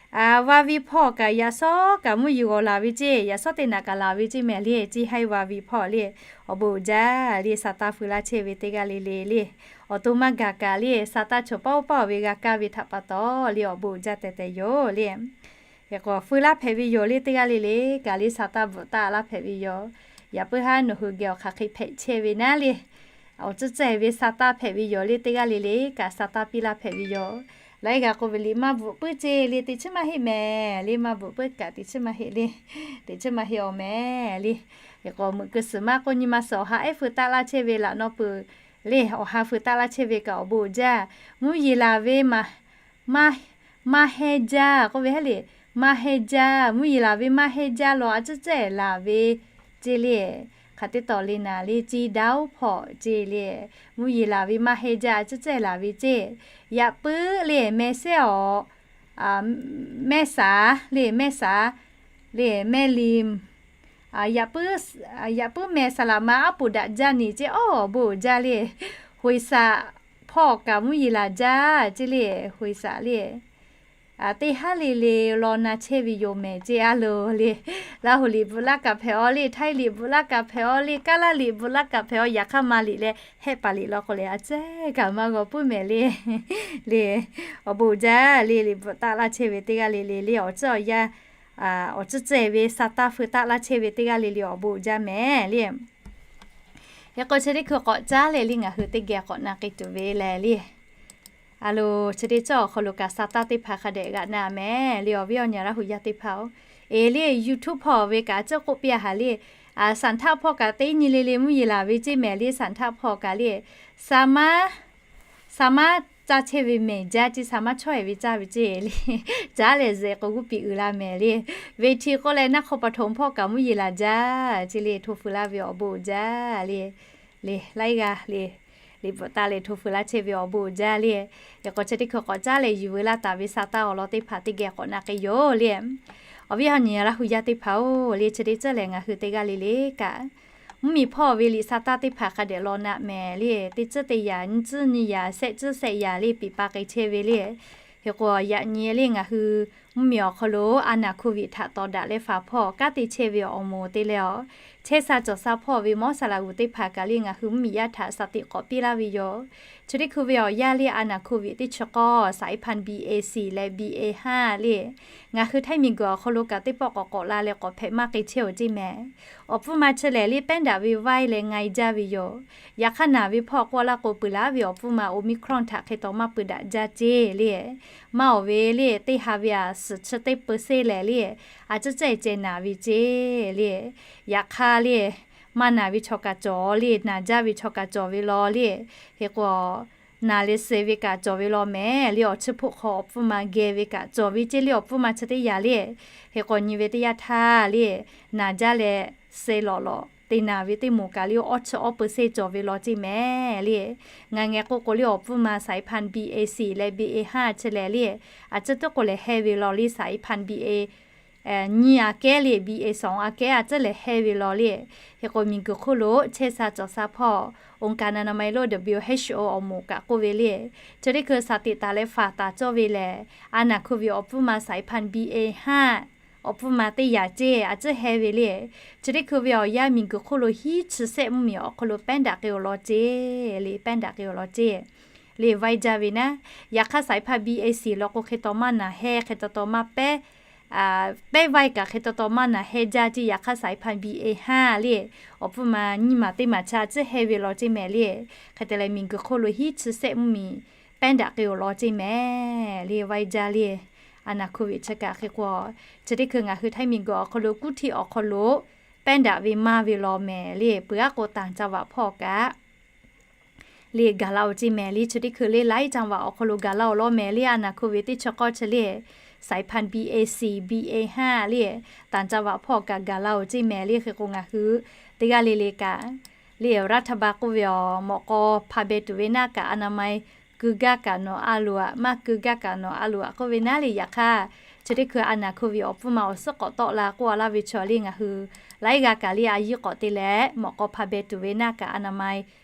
Vaˇ viˇ hpawˇ kaꞈ yaꞈ shawˉ kaꞈ mvuhˇ yeˬ g'awˬ laˬ ve ceˇ yaꞈ shawˉ teˇ naꞈ kaꞈ laˬ ve ceˇ mehˍ le ceˇ haiˉ vaˇ viˇ hpawˇ le awˬ bon uiˍ jaˇ le sa taˇ feu laˇ chehˇ ve teˇ g'aˇ le le le. Awˬ to maˇ gaˬ kaꞈ le sa taˇ chawˬ paoˇ paoˇ ve g'a kaˇ ve htaꞈ pa taw le awˬ bon uiˍ jaˇ tehꞈ tehꞈ yoˬ le. Hk'e k'o feu laˇ hpehꞈ ve yoˬ le teˇ g'aˇ le le kaꞈ le sa taˇ bvuhꞈ taˆ laˇ hpehꞈ ve yoˬ. Yaꞈ puiˉ haˉ nawˬ hui geh awˬ hk'aˬ hk'e hpehꞈ chehˇ ve naˉ le, awˬ tcuhˉ tcuhˉ ve sa taˇ hpehꞈ ve yoˬ le teˇ g'aˇ le le kaꞈ sa taˇ piˇ laˇ hpehꞈ ve yoˬ. Laiˉ g'aˇ k'oˆ ve liꞈ maˇ bvuhꞈ puiˉ ceˇ le teˇ chiˉ maˇ heˆ mehˍ le maˇ bvuhꞈ puiˉ kaꞈ teˇ chiˉ maˇ heˆ le, teˇ chiˉ maˇ heˆ awˬ mehˍ le. Hk'e k'o muꞈ keu suhˍ maˇ k'oˆ nyi ma suhˍ awˬ ha ehˉ feu taˆ laˇ chehˇ ve laꞈ naw peuˬ le awˬ ha feu taˆ laˇ chehˇ ve kaꞈ awˬ bon uiˍ jaˇ. Mvuhˇ yeˬ laˬ ve maˬ maˇ heˆ jaˇ k'oˆ ve heˆ le, maˇ heˆ jaˇ. Mvuhˇ yeˬ laˬ ve maˇ heˆ jaˇ law a ciˉ cehˇ laˬ ve ceˇ le. Hk'aˬ teˇ taw le naˍ le ceˇ daˉ oˉ hpawˇ ceˇ le. Mvuhˇ yeˬ laˬ ve maˇ heˆ jaˇ a ciˉ cehˇ laˬ ve ceˇ. Yaꞈ puiˉ le meh sehˉ awˬ, mehˇ saˍ le mehˇ saˍ le mehˇ liˍ, yaꞈ puiˉ, yaꞈ puiˉ meh saˍ laꞈ ma aˉ poˍ daꞈ jaˇ neˬ ceˇ awˬ bon uiˍ jaˇ le. Hoꞈ e saˍ hpawˇ kaꞈ mvuhˇ yeˬ laˬ jaˇ ceˇ le. Hoꞈ e saˍ le teˇ haˉ le le law na chehˇ ve yoˬ mehˍ ceˇ a loˬ le. Laˇ huˍ liꞈ bvuhꞈ laˇ kaꞈ hpehꞈ-aw le, Htaiˇ liꞈ bvuhꞈ laˇ kaꞈ hpehꞈ-aw le, Kaˉ laˇ liꞈ bvuhꞈ laˇ kaꞈ hpehꞈ-aw, yaꞈ hk'aˇ ma liꞈ leh hehˆ paˍ liꞈ law k'o leh a cehˉ kaꞈ maˇ g'aw puiˉ mehˍ le. Le, awˬ bon uiˍ jaˇ le. Liꞈ bvuhꞈ taˆ laˇ chehˇ ve teˇ g'aˇ le le le awˬ tcuhˉ awˬ yanˇ, awˬ tcuhˉ cehˇ ve sa taˇ feu taˆ laˇ chehˇ ve teˇ g'aˇ le le awˬ bon uiˍ jaˇ mehˍ le. Hk'e k'o chi teˇ hkui k'awꞈ caˉ leh le ngaˬ hui teˇ geh k'awꞈ na k'ai tuˬ ve lehˬ le, a loˬ chi teˇ cawˇ awˬ hk'aw lo kaꞈ sa taˇ teˇ hpaˍ hk'a dehꞈ g'aꞈ na mehˍ le. Awˬ viˉ awˬ nyi Laˇ huˍ yaˇ teˇ hpaˍ-oˬ, eˬ le YouTube hpawˇ ve kaꞈ a ciˉ k'oˆ piˇ a haˍ le. Saˍ htaˆ hpawˇ kaꞈ teˇ nyi le le mvuhˇ yeˬ laˬ ve ceˇ mehˍ le. Saˍ htaˆ hpawˇ kaꞈ le, sa maˇ, sa maˇ caˇ chehˇ ve mehˍ jaˇ ceˇ, sa maˇ chawˇ e ve caˇ ve ceˇ le. Caˉ lehˬ zehˬ k'o g'uˇ piˍ uiˍ la mehˍ le. Ve hti k'oˆ leh naˆ hk'aw pa htoꞈ hpawˇ kaꞈ mvuhˇ yeˬ laˬ jaˇ ceˇ le hto feu laˇ ve awˬ bon uiˍ jaˇ le. Le laiˉ g'aˇ le, liꞈ bvuhꞈ taˆ leh hto feu laˇ chehˇ ve awˬ bon uiˍ jaˇ le. Hk'e k'o chi teˇ hkui k'awꞈ caˉ leh yuˬ veu laˇ taˍ ve sa taˇ awˬ lawn teˇ hpaˍ teˇ geh k'awꞈ na k'ai yoˬ le. Awˬ viˉ awˬ nyi Laˇ huˍ yaˇ teˇ hpaˍ-oˬ le, chi teˇ ceuˬ lehˬ ngaˬ hui teˇ g'aˇ le le kaꞈ mvuhˇmiˬ hpawˇ ve liꞈ sa taˇ teˇ hpaˍ hk'a dehꞈ law na mehˍ le. Teˇ ceuˬ teˇ yanˇ, nyiˇ ceuˬ nyiˇ yanˇ, shehˆ ceuˬ shehˆ yanˇ le piˍ pa k'ai chehˇ ve le. Hk'e k'o yaꞈ nyi le ngaˬ hui mvuhˇmiˬ awˬ hk'aw lo a naˍ hk'oˆ viꞈ htaꞈ tawˍ daꞈ leh faˍ hpawˇ kanˉ te chehˇ ve awˬ moˍ te leh-aˬ, chehˇ sha cawˬ sha hpawˇ ve mawˉ saˍ laꞈ g'uˬ teˇ hpaˍ kaꞈ le ngaˬ hui mvuhˇmiˬ yaˇ htaꞈ shaˍ tiꞈ k'awꞈ piˇ laˇ ve yoˬ. Chi teˇ hkui ve awˬ yanˇ le a naˍ hk'oˆ viꞈ teˇ chi k'awˇ สายพันธุ์ B A สี่ leh บีเอห้า le ngaˬ hui Htaiˇ miˬguiˬ awˬ hk'aw lo kaꞈ teˇ pawˆ k'awꞈ k'awꞈ la leh k'awꞈ hpehꞈ maˇ k'ai chehˇ-oˬ ceˇ mehˍ. Awˬ pfuhˇ ma chi lehˬ le แพร่ระบาด ve vaiˇ leh nga e jaˇ ve yoˬ. Yaꞈ hk'aˇ naˬ ve hpawˇ k'oˆ laˇ k'o peuˬ laˇ ve awˬ pfuhˇ ma Omicron htaꞈ hk'e taw maˇ peuˬ daꞈ jaˇ ceˇ le. Maˇ awˬ ve le teˇ ha ve aˬ suhˍ chi teˇ เปอร์เซ็นต์ lehˬ le, a ciˉ cehˇ ceh naˬ ve ceˇ le. Yaꞈ hk'aˇ le, maˇ naˬ ve chaw kaꞈ cawˬ le, naˬ jaˇ ve chaw kaꞈ cawˬ ve law le. Hk'e k'o, naˬ leh suh ve kaꞈ cawˬ ve law mehˍ le. Awˬ chi hpoˆ hk'aw awˬ pfuhˇ ma geh ve kaꞈ cawˬ ve ceˇ le. Awˬ pfuhˇ ma chi teˇ yanˇ le, hk'e k'o nyi ve teˇ yanˇ htaˇ le, naˬ jaˇ leh suh lawꞈ lawꞈ te naˬ ve teˇ moˍ kaꞈ le awˇ chi awˇ เปอร์เซ็นต์ cawˬ ve law ceˇ mehˍ le. Ngaˬ ngeh k'oˆ k'o le awˬ pfuhˇ ma สายพันธุ์ B A สี่ leh บีเอห้า chi lehˬ le, a ciˉ teˇ k'o lehˬ heh ve law le สายพันธุ์ B A nyiˇ aꞈ kehˉ le, B A sawˍ aꞈ kehˉ a tcuhˉ lehˬ heh ve law le. Hk'e k'o, miˬguiˬ hk'oˆ lo chehˇ sha cawˬ sha hpawˇ องค์การอนามัยโลก W H O awˬ moˍ kaꞈ k'oˆ ve le, chi teˇ hkui สถิติ taˍ leh faˍ taˍ cawˇ ve lehˬ, a naˍ โควิด awˬ pfuhˇ ma สายพันธุ์ B A haˆ awˬ pfuhˇ ma teˇ yaꞈ ceˇ a tcuhˉ heh ve le. Chi teˇ hkui ve awˬ yanˇ miˬguiˬ hk'oˆ lo hiˉ chi sehˆ mvuhˇmiˬ awˬ hk'aw lo pehˉ daꞈ k'ai awˬ lawn ceˇ le, pehˉ daꞈ k'ai awˬ lawn ceˇ le, vaiˇ jaˇ ve naˉ. Yaꞈ hk'aˇ สายพันธุ์ B A sawˍ law k'o hk'e taw maˇ naˬ heh, hk'e taw taw maˇ pehˉ pehˉ vaiˇ kaꞈ hk'e taw taw maˇ naˬ heh jaˇ ceˇ. Yaꞈ hk'aˇ สายพันธุ์ B A haˆ le, awˬ pfuhˇ ma nyiˇ maˬ teˇ maˬ cha a tcuhˉ heh ve law ceˇ mehˍ le. Hk'e te leh, miˬguiˬ hk'oˆ lo hiˉ chi sehˆ mvuhˇmiˬ pehˉ daꞈ k'ai awˬ lawn ceˇ mehˍ le, vaiˇ jaˇ le. A naˍ โควิด chi kaꞈ hk'e k'o, chi teˇ hkui ngaˬ hui Htaiˇ miˬguiˬ awˬ hk'aw lo กรุงเทพ awˬ hk'aw lo pehˉ daꞈ ve maˇ ve law mehˍ le. Peuˬ aˉ k'o, ต่างจังหวัด hpawˇ kaꞈ le gaˬ la oˬ ceˇ mehˍ le. Chi teˇ hkui le หลายจังหวัด awˬ hk'aw lo gaˬ la awˬ lawn mehˍ le. A naˍ โควิด teˇ chi k'awˇ chi le สายพันธุ์ B A C, B A haˆ le ต่างจังหวัด hpawˇ kaꞈ gaˬ la oˬ ceˇ mehˍ le. Hk'e k'o, ngaˬ hui teˇ g'aˇ le le kaꞈ le รัฐบาล k'oˆ ve awˬ mawꞈ k'aw hpa beh tuˬ ve naˆ kaꞈ อนามัย keu gaˇ kaꞈ nawˬ a loˬ aꞈ, maˇ keu gaˇ kaꞈ nawˬ a loˬ aꞈ k'oˆ ve naˉ le. Yaꞈ hk'aˇ, chi teˇ hkui a naˍ โควิด awˬ pfuhˇ ma awˬ suhˉ k'awꞈ tawˆ la k'oˆ a laˇ ve chaw le ngaˬ hui laiˉ g'aˇ kaꞈ le a yiˇ k'awꞈ te leh mawꞈ k'aw hpa beh tuˬ ve naˆ kaꞈ อนามัย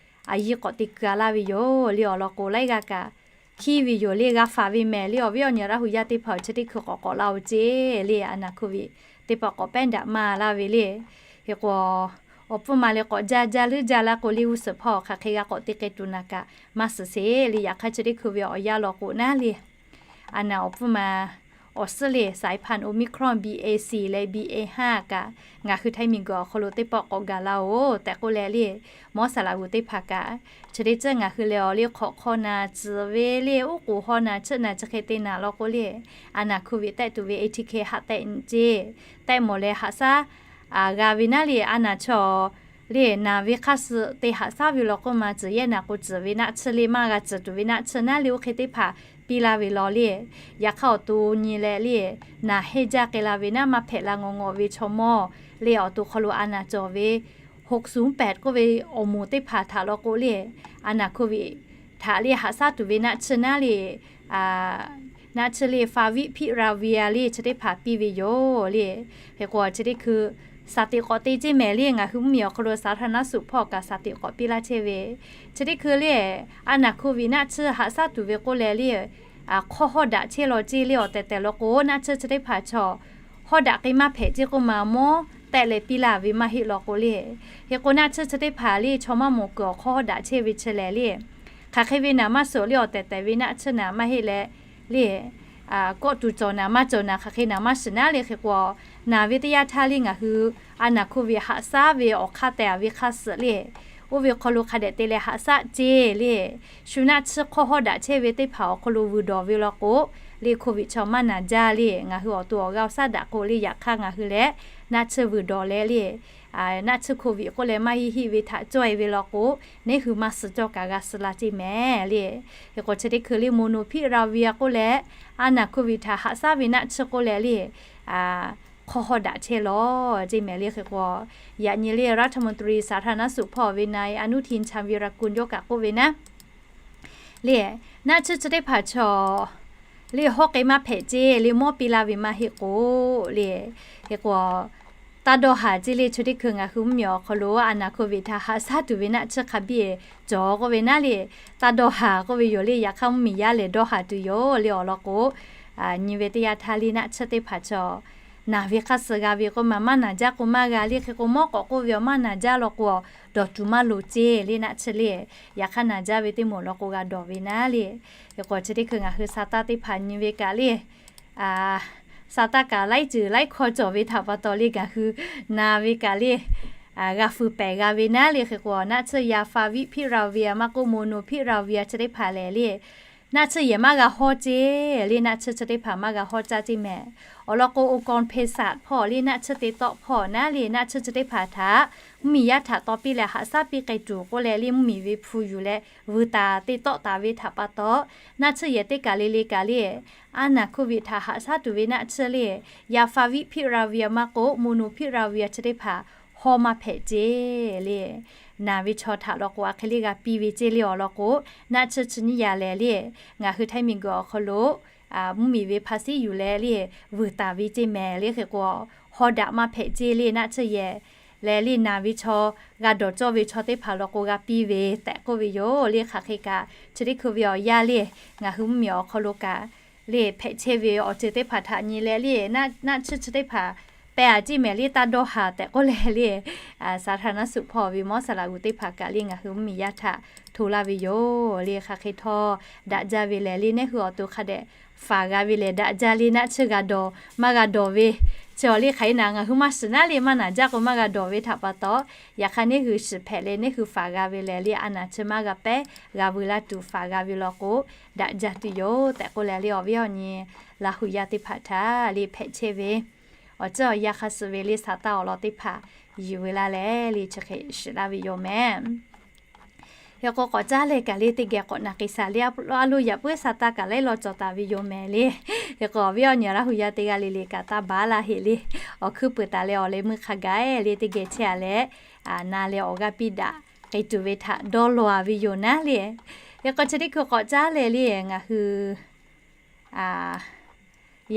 a yiˇ k'awꞈ te keu a laˇ ve yoˬ le. Awˬ lawn k'o, laiˉ g'aˇ kaꞈ hkiˇ ve yoˬ le, g'a faˍ ve mehˍ le. Awˬ viˉ awˬ nyi Laˇ hu yaˇ teˇ hpaˍ chi teˇ hkui k'awꞈ k'awꞈ la oˬ ceˇ le. A naˍ โควิด teˇ hpaˍ k'awꞈ pehˉ daꞈ maˇ laˇ ve le. Hk'e k'o, awˬ pfuhˇ ma leh k'awꞈ jaˇ jaˇ leuˉ jaˇ laˇ k'o le, g'uˇ suhˍ hpawˇ hk'aˬ hk'e g'a k'awꞈ te k'ai tuˬ naˍ kaꞈ maˇ suhˍ sheˍ le. Yaꞈ hk'aˇ, chi teˇ hkui ve awˬ yanˇ law k'o naˉ le, a naˍ awˬ pfuhˇ ma awˬ suhˉ le สายพันธุ์ Omicron B A C leh บีเอห้า kaꞈ ngaˬ hui Htaiˇ miˬguiˬ awˬ hk'aw lo teˇ pawˆ k'awꞈ gaˬ la oˬ tehꞈ k'oˆ leh le, mawˇ saˍ laꞈ g'uˬ teˇ hpaˍ kaꞈ chi teˇ ceuˬ ngaˬ hui leh awˬ le hk'awꞈ hk'aw naˍ tcuhˍ ve le, oˉ k'oˍ haw naˍ tsuhˆ naˍ chi hk'e te naˍ law k'o le, a naˍ โควิด tehˆ tuˬ ve A T K haꞈ tehꞈ ceˇ, tehˆ mawˬ leh haꞈ shaˉ g'a ve naˉ le. A naˍ chaw le naˍ ve hk'aˇ suh te haꞈ shaˉ ve law k'oˆ ma tcuhˍ yehˇ naˍ k'o, tcuhˍ ve naˆ tsuhˇ le maˇ g'a tcuhˍ tuˬ ve naˆ tsuhˇ naˉ le, oˇ hk'e teˇ hpaˍ piˇ laˇ ve law le. Yaꞈ hk'aˇ, awˬ to nyi leh le, naˍ hehnˇ jaˇ k'ai la ve naˉ maˇ hpehꞈ la ngawˬ ngawˬ ve chaw mawˇ le, awˬ to hk'aw lo a naˍ cawˬ ve หกศูนย์แปด k'oˆ ve awˬ moˍ teˇ hpaˍ htaꞈ law k'o le, a naˍ โควิด htaꞈ le haꞈ shaˉ tuˬ ve naˆ tsuhˇ naˉ le, naˆ tsuhˇ le Favipiravir le chi teˇ hpaˍ piˇ ve yoˬ le. Hk'e k'o, chi teˇ hkui สถิติ k'awꞈ te ceˇ mehˍ le. Ngaˬ hui mvuhˇmiˬ awˬ hk'aw lo สาธารณสุข hpawˇ kaꞈ สถิติ k'awꞈ piˇ laˇ chehˇ ve, chi teˇ hkui le, a naˍ โควิด naˆ tsuhˇ haꞈ shaˉ tuˬ ve k'oˆ leh le, hk'awˇ hawˇ daꞈ chehˇ law ceˇ le. Awˬ tehˬ tehˬ law k'o, naˆ tsuhˇ chi teˇ hpaˍ chaw hawˇ daꞈ k'ai maˇ hpehꞈ ceˇ k'oˆ ma mawˇ tehˆ leh piˇ laˇ ve maˇ heˆ law k'o le. Hk'e k'o, naˆ tsuhˇ chi teˇ hpaˍ le chaw maˇ mawˬ kuiˬ awˬ hk'awˇ hawˇ daꞈ chehˇ ve chi lehˬ le, hk'aˬ hk'e ve naˍ maˇ suhˍ le, awˬ tehˬ tehˬ ve naˆ tsuhˇ naˍ maˇ heˆ leh le, kawˆ tuˬ cawˬ naˍ maˇ cawˬ naˍ, hk'aˬ hk'e naˍ maˇ shiˍ naˉ le. Hk'e k'o, naˍ ve teˇ yanˇ htaˇ le ngaˬ hui a naˍ โควิด haꞈ shaˉ ve awˬ hk'aˇ tehˬ ve hk'aˇ suh le, oˇ ve hk'aw lo hk'a dehꞈ te leh haꞈ shaˉ ceˇ le. Shu naˆ tsuhˇ hk'awˇ hawˇ daꞈ chehˇ ve teˇ hpaˍ awˬ hk'aw lo vuiˬ dawˬ ve law k'o le, โควิด chaw maˇ naˍ jaˇ le. Ngaˬ hui awˬ to awˬ g'aˇ awˬ shaˉ daꞈ k'o le, yaꞈ hk'aˇ ngaˬ hui leh naˆ tsuhˇ vuiˬ dawˬ leh le, naˆ tsuhˇ โควิด k'oˆ leh maˇ heˆ heˆ ve htaꞈ cawˇ e ve law k'o, neˉ hui maˇ suh cawˇ kaꞈ g'a suh la ceˇ mehˍ le. Hk'e k'o, chi teˇ hkui le โมโนพิราเวีย k'oˆ leh, a naˍ โควิด htaꞈ haꞈ shaˉ ve naˆ tsuhˇ k'oˆ leh le, hk'awˇ hawˇ daꞈ chehˇ law ceˇ mehˍ le. Hk'e k'o, yaꞈ nyi le รัฐมนตรีสาธารณสุข hpawˇ ve นายอนุทิน ชาญวีรกูล yawˇ kaꞈ k'oˆ ve naˉ le, naˆ tsuhˇ chi teˇ hpaˍ chaw le hawˇ k'ai maˇ hpehꞈ ceˇ le, mawˇ piˇ laˇ ve maˇ heˆ k'o le. Hk'e k'o, taˇ dawˇ haˍ ceˇ le. Chi teˇ hkui ngaˬ hui mvuhˇmiˬ awˬ hk'aw lo a naˍ โควิด htaꞈ haꞈ shaˉ tuˬ ve naˆ tsuhˇ hk'a biˇ cawˬ k'oˆ ve naˉ le, taˇ dawˇ haˍ k'oˆ ve yoˬ le. Yaꞈ hk'aˇ mvuhˇmiˬ yaˇ lehˬ dawˇ haˍ tuˬ yoˬ le. Awˬ lawn k'o, nyi ve teˇ yanˇ htaˇ le naˆ tsuhˇ teˇ hpaˍ chaw naˍ ve hk'aˇ suh g'a ve k'oˆ ma maˇ naˍ jaˇ k'o maˇ g'a le. Hk'e k'o, mawˇ k'awꞈ k'oˆ ve awˬ maˇ naˍ jaˇ law k'o, dawˬ tuˬ maˇ loˍ ceˇ le naˆ tsuhˇ le. Yaꞈ hk'aˇ naˍ jaˇ ve teˇ moˍ law k'o g'a dawˬ ve naˉ le. Hk'e k'o, chi teˇ hkui ngaˬ hui sa taˇ teˇ hpaˍ nyi ve kaꞈ le, sa taˇ kaꞈ laiˉ ceuˬ laiˉ hkawˇ cawˬ ve htaꞈ pa taw le ngaˬ hui naˍ ve kaꞈ le, g'a fuiˍ pehˍ g'a ve naˉ le. Hk'e k'o, naˆ tsuhˇ ya ฟาวิพิราเวีย maˇ k'oˆ โมโนพิราเวีย chi teˇ hpaˍ lehˬ le, naˆ tsuhˇ yehˬ maˇ g'a hawˇ ceˇ le. Naˆ tsuhˇ chi teˇ hpaˍ maˇ g'a hawˇ caˇ ceˇ mehˍ. Awˬ lawn k'o, องค์กรเภสัช hpawˇ le naˆ tsuhˇ te tawˆ hpawˇ naˉ le, naˆ tsuhˇ chi teˇ hpaˍ htaꞈ mvuhˇmiˬ yaˇ htaꞈ taw piˇ leh haꞈ shaˉ piˇ k'ai tuˬ k'oˆ leh le, mvuhˇmiˬ ve hpu yuˬ leh vuiˬ taˍ te tawˆ taˍ ve htaꞈ pa taw, naˆ tsuhˇ yehˬ teˇ kaˬ le le kaˬ le, a naˍ โควิด htaꞈ haꞈ shaˉ tuˬ ve naˆ tsuhˇ le, ya ฟาวิพิราเวีย maˇ k'oˆ โมโนพิราเวีย chi teˇ hpaˍ hawˇ maˇ hpehꞈ ceˇ le. Naˍ ve chaw htaꞈ law k'o, a hk'e le g'a piˇ ve ceˇ le. Awˬ lawn k'o, naˆ tsuhˇ chi nyiˇ yaꞈ lehˬ le, ngaˬ hui Htaiˇ miˬguiˬ awˬ hk'aw lo mvuhˇmiˬ ve hpa siˉ yuˬ leh le vuiˬ taˍ ve ceˇ mehˍ le. Hk'e k'o, haw daꞈ maˇ hpehꞈ ceˇ le, naˆ tsuhˇ yehˬ leh le naˍ ve chaw, g'a dawˬ cawˇ ve chaw teˇ hpaˍ law k'o g'a piˇ ve tehꞈ k'oˆ ve yoˬ le. Hk'aˬ hk'e kaꞈ chi teˇ hkui ve awˬ yanˇ le, ngaˬ hui mvuhˇmiˬ awˬ hk'aw lo kaꞈ le hpehꞈ chehˇ ve awˬ ceuˬ teˇ hpaˍ htaꞈ nyi leh le, naˆ tsuhˇ chi teˇ hpaˍ pehˬ a ceˇ mehˍ le, taˇ dawˇ haˍ tehꞈ k'oˆ leh le, สาธารณสุข hpawˇ ve mawˇ saˍ laꞈ g'uˬ teˇ hpaˍ kaꞈ le ngaˬ hui mvuhˇmiˬ yaˇ htaꞈ hto laˇ ve yoˬ le. Hk'aˬ hk'e htawˇ daꞈ jaˇ ve lehˬ le, neˇ hui awˬ to hk'a dehꞈ faˍ g'a ve lehˬ daꞈ jaˇ le. Naˆ tsuhˇ g'a dawˬ maˇ g'a dawˬ ve chi awˬ le hk'aˬ hk'e naˍ ngaˬ hui maˇ shiˍ naˉ le, maˇ naˍ jaˇ k'o maˇ g'a dawˬ ve htaꞈ pa taw, yaꞈ hk'aˇ neˇ hui shiˍ hpehꞈ leh neˇ hui faˍ g'a ve lehˬ le, a naˍ chi maˇ g'a pehˉ g'a veu laˇ tuˬ faˍ g'a ve law k'o, daꞈ jaˇ tuˬ yoˬ tehꞈ k'oˆ leh le, awˬ viˉ awˬ nyi Laˇ huˍ yaˇ teˇ hpaˍ htaꞈ le hpehꞈ chehˇ ve awˬ ceuˬ awˬ yanˇ hk'a suh ve le, saˍ taˇ awˬ lawn teˇ hpaˍ yuˬ ve laˇ leh le chi hk'e shiˍ laˇ ve yoˬ mehˍ. Hk'e k'o k'awꞈ caˉ leh kaꞈ le teˇ geh k'awꞈ naˬ k'ai shaˍ le, a loˇ yaꞈ puiˉ saˍ taˇ kaꞈ laiˉ law cawˬ taˍ ve yoˬ mehˍ le. Hk'e k'o awˬ viˉ awˬ nyi Laˇ huˍ yaˇ teˇ g'aˇ le le kaꞈ taˇ baˬ laˇ heˆ le. Awˬ hkuiˉ puiˍ taˍ leh awˬ leh meuˇ hk'a gaˬ le teˇ geh chehˇ a leh, na leh awˬ g'aˇ piˇ daꞈ k'ai tuˬ ve htaꞈ dawˇ law a ve yoˬ naˉ le. Hk'e k'o chi teˇ hkui k'awꞈ caˉ leh le ngaˬ hui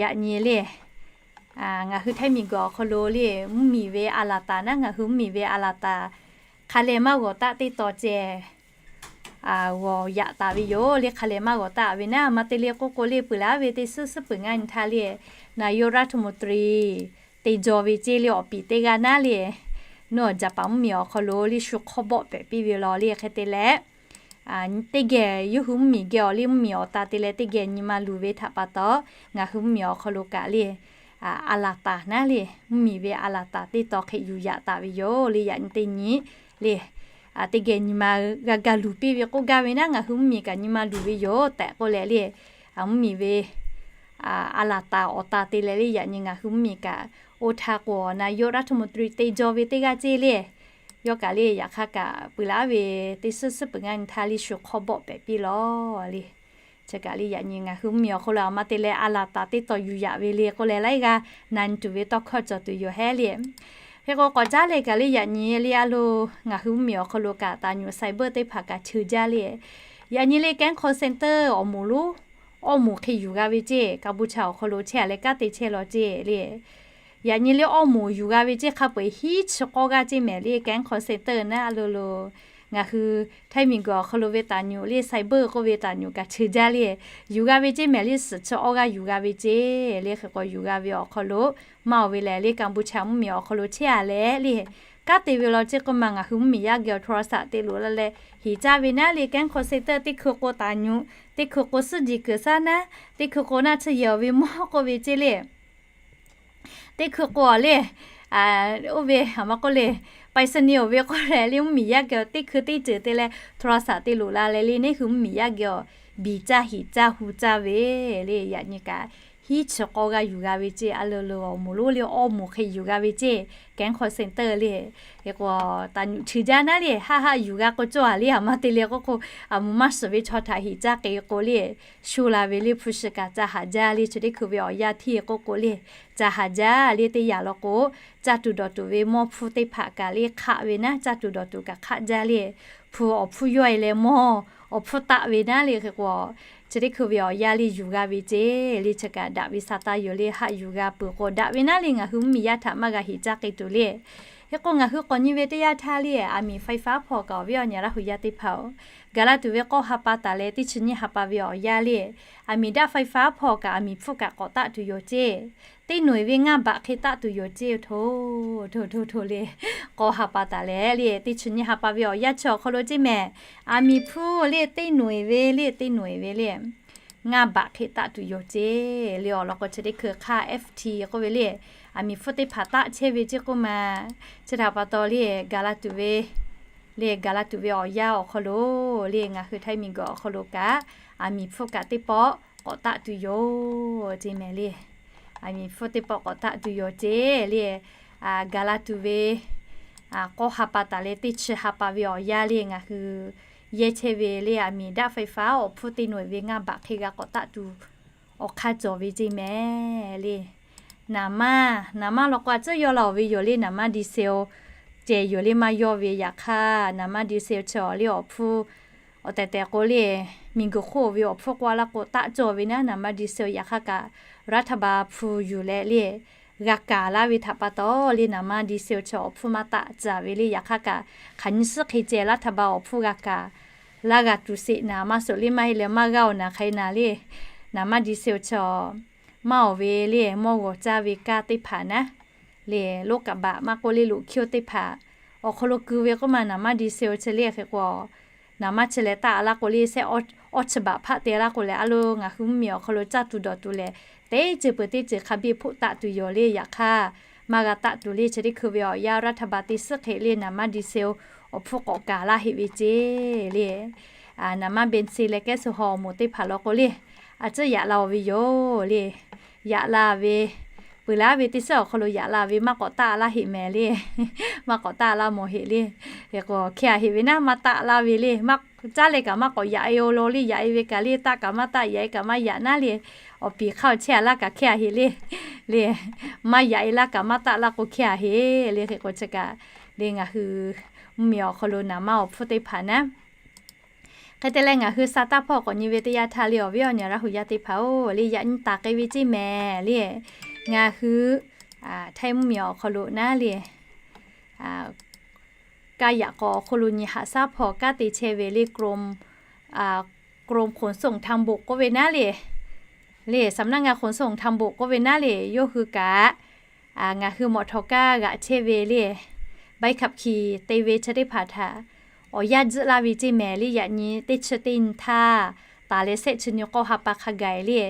yaꞈ nyi le, ngaˬ hui Htaiˇ miˬguiˬ awˬ hk'aw lo le mvuhˇmiˬ ve a laˬ taˍ naˉ, ngaˬ hui mvuhˇmiˬ ve a laˬ taˍ hk'a leh maˇ g'awˬ taˆ teˇ taw ceh g'awˬ yaꞈ taˍ ve yoˬ le. Hk'a leh maˇ g'awˬ taˆ ve naˉ, maˇ te le k'oˆ k'o le peuˬ laˇ ve teˇ suhˉ suhˉ peuˬ ngaˇ nyi htaˇ le, นายกรัฐมนตรี te jaw ve ceˇ le awˬ piˍ teˇ g'aˇ naˉ le, nawˬ Jaˍpaˍ mvuhˇmiˬ awˬ hk'aw lo le shu hk'awˇ bawˆ pehꞈ piˇ ve law le. Hk'e te leh teˇ geh yawˇ hui mvuhˇmiˬ geh awˬ le mvuhˇmiˬ awˬ ta te leh teˇ geh nyi ma luˬ ve htaꞈ pa taw, ngaˬ hui mvuhˇmiˬ awˬ hk'aw lo kaꞈ le a laˬ taˍ naˉ le, mvuhˇmiˬ ve a laˬ taˍ teˇ taw hk'e yuˬ yaꞈ taˍ ve yoˬ le. Yaꞈ nyi teˇ nyi le teˇ geh nyi ma g'a ga luˬ piˇ ve k'oˆ gaˇ ve naˉ, ngaˬ hui mvuhˇmiˬ kaꞈ nyi ma luˬ ve yoˬ tehꞈ k'oˆ leh le, mvuhˇmiˬ ve a laˬ taˍ awˬ ta te leh le yaꞈ nyi ngaˬ hui mvuhˇmiˬ kaꞈ oˇ htaˇ k'o นายกรัฐมนตรี te jaw ve teˇ g'aˇ ceˇ le. Yawˇ kaꞈ le yaꞈ hk'aˇ kaꞈ peuˬ laˇ ve teˇ suhˉ suhˉ peuˬ ngaˇ nyi htaˇ le shu hk'awˇ bawˆ pehꞈ piˇ law le. Chi kaꞈ le yaꞈ nyi ngaˬ hui mvuhˇmiˬ awˬ hk'aw lo a ma te leh a laˬ taˍ teˇ taw yuˬ yaꞈ ve le k'oˆ leh laiˉ g'aˇ na nyi tuˬ ve tawˇ hkawˇ cawˬ tuˬ yoˬ hehˉ le. Hk'e k'o k'awꞈ caˉ leh kaꞈ le yaꞈ nyi le a loˇ ngaˬ hui mvuhˇmiˬ awˬ hk'aw lo kaꞈ taˍ nyuꞈ cyber teˇ hpaˍ kaꞈ cheu jaˇ le. Yaꞈ nyi le แก๊ง call center awˬ moˍ lonˉ awˇ moˍ hk'e yuˬ g'a ve ceˇ, Kaˍbuˍchaˍ awˬ hk'aw lo chehˇ a leh kanˉ te chehˇ law ceˇ le. Yaꞈ nyi le awˇ moˍ yuˬ g'a ve ceˇ hk'a peu-eˬ hiˉ chi k'awˇ g'aˇ ceˇ mehˍ le แก๊ง call center naˉ a loˇ lo. Ngaˬ hui Htaiˇ miˬguiˬ awˬ hk'aw lo ve taˍ nyuꞈ le cyber k'oˆ ve taˍ nyuꞈ kaꞈ cheu jaˇ le. Yuˬ g'a ve ceˇ mehˍ le suhˍ chi awˇ g'aˇ yuˬ g'a ve ceˇ le. Hk'e k'o yuˬ g'a ve awˬ hk'aw lo maˇ oˬ ve lehˬ le Kaˍbuˍchaˍ mvuhˇmiˬ awˬ hk'aw lo chehˇ a leh le kanˉ te ve law ceˇ k'oˆ ma ngaˬ hui mvuhˇmiˬ yaˇ geh awˬ โทรศัพท์ te loꞈ la leh heˍ caˇ ve naˉ le แก๊ง call center teˇ hkui k'o taˍ nyuꞈ, teˇ hkui k'o suhˉ jeˬ kuiˬ saˉ naˉ, teˇ hkui k'o naˆ tsuhˇ yehˬ awˬ ve mawˇ k'oˆ ve ceˇ le. Teˇ hkui k'o le, oˇ ve a ma k'oˆ le, ไปรษณีย์ awˬ ve k'oˆ leh le mvuhˇmiˬ yaˇ geh teˇ hkui teˇ ceuˬ te leh โทรศัพท์ te loꞈ la leh le neˇ hui mvuhˇmiˬ yaˇ geh awˬ biˬ caˇ heˍ caˇ hu caˇ ve le. Yaꞈ nyi kaꞈ hiˉ chi k'awˇ g'aˇ yuˬ g'a ve ceˇ a loˇ lo awˬ moˍ lonˉ le awˇ moˍ hk'e yuˬ g'a ve ceˇ แก๊ง call center le. Hk'e k'o taˍ nyuꞈ cheu jaˇ naˉ le haˆ haˆ yuˬ g'a k'o cawˇ a le a ma te le k'oˆ k'o, a moˍ maˇ shiˍ ve chaw htaꞈ heˍ caˇ k'e k'o le shu la ve le hpu shi kaꞈ ca haˍ jaˇ le. Chi teˇ hkui ve awˬ yanˇ htiˇ k'oˆ k'o le ca haˍ jaˇ le. Teˇ yanˇ law k'o caˇ tuˬ dawˬ tuˬ ve mawˇ hpfuhˇ teˇ hpaˍ kaꞈ le hk'aˆ ve naˉ, caˇ tuˬ dawˬ tuˬ kaꞈ hk'aˆ jaˇ le. Hpu awˬ hpfuhˇ yawˇ e leh mawˇ awˬ hpfuhˇ taˆ ve naˉ le. Hk'e k'o chi teˇ hkui ve awˬ yanˇ le yuˬ g'a ve ceˇ le. Chi kaꞈ daꞈ ve sa taˇ yoˬ le haˆ yuˬ g'a peuˬ k'o daꞈ ve naˉ le ngaˬ hui mvuhˇmiˬ yaˇ htaꞈ maˇ g'a heˍ caˇ k'e tuˬ le. Hk'e k'o ngaˬ hui k'awꞈ nyi ve teˇ yanˇ htaˇ le aˬ miˍ ไฟฟ้า hpawˇ kaꞈ awˬ viˉ awˬ nyi Laˇ huˍ yaˇ teˇ hpaˍ-oˬ, gaˬ la tuˬ ve k'awˇ ha pa taˍ leh teˇ chi nyiˇ ha pa ve awˬ yanˇ le aˬ miˍ daˆ ไฟฟ้า hpawˇ kaꞈ aˬ miˍ hpfuhˇ kaꞈ k'awꞈ taˆ tuˬ yoˬ ceˇ. Teˇ noˬ eˬ ve ngaˇ baꞈ hk'e taˆ tuˬ yoˬ ceˇ. Hto hto hto hto le k'awˇ ha pa taˍ leh le teˇ chi nyiˇ ha pa ve awˬ yanˇ chi awˬ hk'aw lo ceˇ mehˍ, aˬ miˍ hpfuhˇ le teˇ noˬ eˬ ve le teˇ noˬ eˬ ve le ngaˇ baꞈ hk'e taˆ tuˬ yoˬ ceˇ le. Awˬ lawn k'o chi teˇ hkui hk'aˇ FT k'oˆ ve le aˬ miˍ hpfuhˇ teˇ hpaˍ taˆ chehˇ ve ceˇ k'oˆ ma. Chi htaꞈ pa taw le gaˬ la tuˬ ve le gaˬ la tuˬ ve awˬ yanˇ awˬ hk'aw lo le ngaˬ hui Htaiˇ miˬguiˬ awˬ hk'aw lo kaꞈ aˬ miˍ hpfuhˇ kaꞈ teˇ pawˆ k'awꞈ taˆ tuˬ yoˬ ceˇ mehˍ le. Aˬ miˍ hpfuhˇ teˇ pawˆ k'awꞈ taˆ tuˬ yoˬ ceˇ le. Gaˬ la tuˬ ve k'awˇ ha pa taˍ leh teˇ chi ha pa ve awˬ yanˇ le ngaˬ hui yehˇ chehˇ ve le aˬ miˍ daˆ ไฟฟ้า awˬ hpfuhˇ teˇ noˬ eˬ ve ngaˇ baꞈ hk'e g'a k'awꞈ taˆ tuˬ awˬ hk'aˇ cawˬ ve ceˇ mehˍ le. Naˍ maˇ, naˍ maˇ law k'o a tcuhˉ yaw la awˬ ve yoˬ le naˍ maˇ ดีเซล ceh yoˬ le maˇ yawˇ ve yaꞈ hk'aˇ naˍ maˇ ดีเซล chi awˬ le awˬ hpfuhˇ awˬ tehˬ tehˬ k'o le, miˬguiˬ hk'oˆ ve awˬ hpfuhˇ k'oˆ a laˇ k'o, taˆ cawˬ ve naˉ, naˍ manˇ diesel yaꞈ hk'aˇ kaꞈ, Raˇ htaˇ ba hpu yuˬ leh le, g'a kaˍ laˇ ve htaꞈ pa taw le, naˍ manˇ diesel chi awˬ hpfuhˇ maˇ taˆ caˍ ve le. Yaꞈ hk'aˇ kaꞈ, hk'aˬ nyi suhˉ hk'e ceh laˇ htaˇ ba awˬ hpfuhˇ g'a kaˍ laˇ g'a tuˬ sheˍ naˍ, maˇ suhˍ le maˇ heˆ leh maˇ g'aˇ awˬ naˍ hk'e naˍ le, naˍ manˇ diesel chi maˇ awˬ ve le, mawˇ g'awˬ caˇ ve kaˇ teˇ hpaˍ naˉ le, loˉ kaˍ baꞈ maˇ k'oˆ le, loꞈ hkiˇ teˇ hpaˍ awˬ hk'aw lo keu ve k'oˆ ma, naˍ manˇ diesel chi le hk'e k'o, naˍ manˇ chi leh taˆ laˇ k'o le, shehˆ awˇ chi baꞈ hpaˆ te laˇ k'o leh, a lo ngaˬ hui mvuhˇmiˬ awˬ hk'aw lo caˇ tuˬ dawˬ tuˬ lehˬ, teˇ ceuˬ peuˬ teˇ ceuˬ hk'a biˇ hpoˆ taˆ tuˬ yoˬ le. Yaꞈ hk'aˇ, maˇ g'a taˆ tuˬ le. Chi teˇ hkui ve awˬ yanˇ Raˇ htaˇ ba teˇ suhˉ hk'e le, naˍ manˇ diesel awˬ hpfuhˇ k'awꞈ kaˍ laˇ heˆ ve ceˇ le. Naˍ manˇ เบนซิน leh แก๊สโซฮอล์ awˬ moˍ teˇ hpaˍ law k'o le, a ciˉ yaꞈ la-oˬ ve yoˬ le. Yaꞈ la ve, peuˬ laˇ ve teˇ suhˉ awˬ hk'aw lo yaꞈ la ve maˇ k'awꞈ taˆ laˇ heˆ mehˍ le. Maˇ k'awꞈ taˆ laˇ mawˬ heˆ le. Hk'e k'o hkeh a heˆ ve naˉ, maˇ taˆ laˇ ve le. Maˇ caˉ leh kaꞈ maˇ k'awꞈ yaꞈ e-o law le. Yaꞈ e ve kaꞈ le, taˆ kaꞈ maˇ taˆ, yaꞈ e kaꞈ maˇ yaꞈ naˉ le. Awˬ piˍ hk'aˇ awˬ chehˇ a laˇ kaꞈ hkeh a heˆ le. Le, maˇ yaꞈ e laˇ kaꞈ maˇ taˆ laˇ k'o hkeh a heˆ le. Hk'e k'o chi kaꞈ le, ngaˬ hui mvuhˇmiˬ awˬ hk'aw lo naˍ manˇ awˬ hpfuhˇ teˇ hpaˍ naˉ. Hk'e te leh ngaˬ hui sa taˇ hpawˇ k'awꞈ nyi ve teˇ yanˇ htaˇ le, awˬ viˉ awˬ nyi Laˇ hu yaˇ teˇ hpaˍ-oˬ le, yaꞈ nyi taˍ k'ai ve ceˇ mehˍ le. Ngaˬ hui Htaiˇ mvuhˇmiˬ awˬ hk'aw lo naˉ le, kaˇ yaꞈ k'awꞈ awˬ hk'aw lo nyi haꞈ shaˉ hpawˇ kanˉ te chehˇ ve le, Krom, Krom ขนส่งทางบก k'oˆ ve naˉ le, le สำนักงานขนส่งทางบก k'oˆ ve naˉ le, yawˇ hui kaꞈ ngaˬ hui mawꞈ htawꞈ kaˇ g'aꞈ chehˇ ve le, ใบขับขี่ te ve chi teˇ hpaˍ htaꞈ awˬ yanˇ tzuhˆ laˇ ve ceˇ mehˍ le. Yaꞈ nyi teˇ chi teˇ nyi htaˇ, taˍ leh shehˆ chi nyi k'awˇ ha pa hk'a gaˬ le,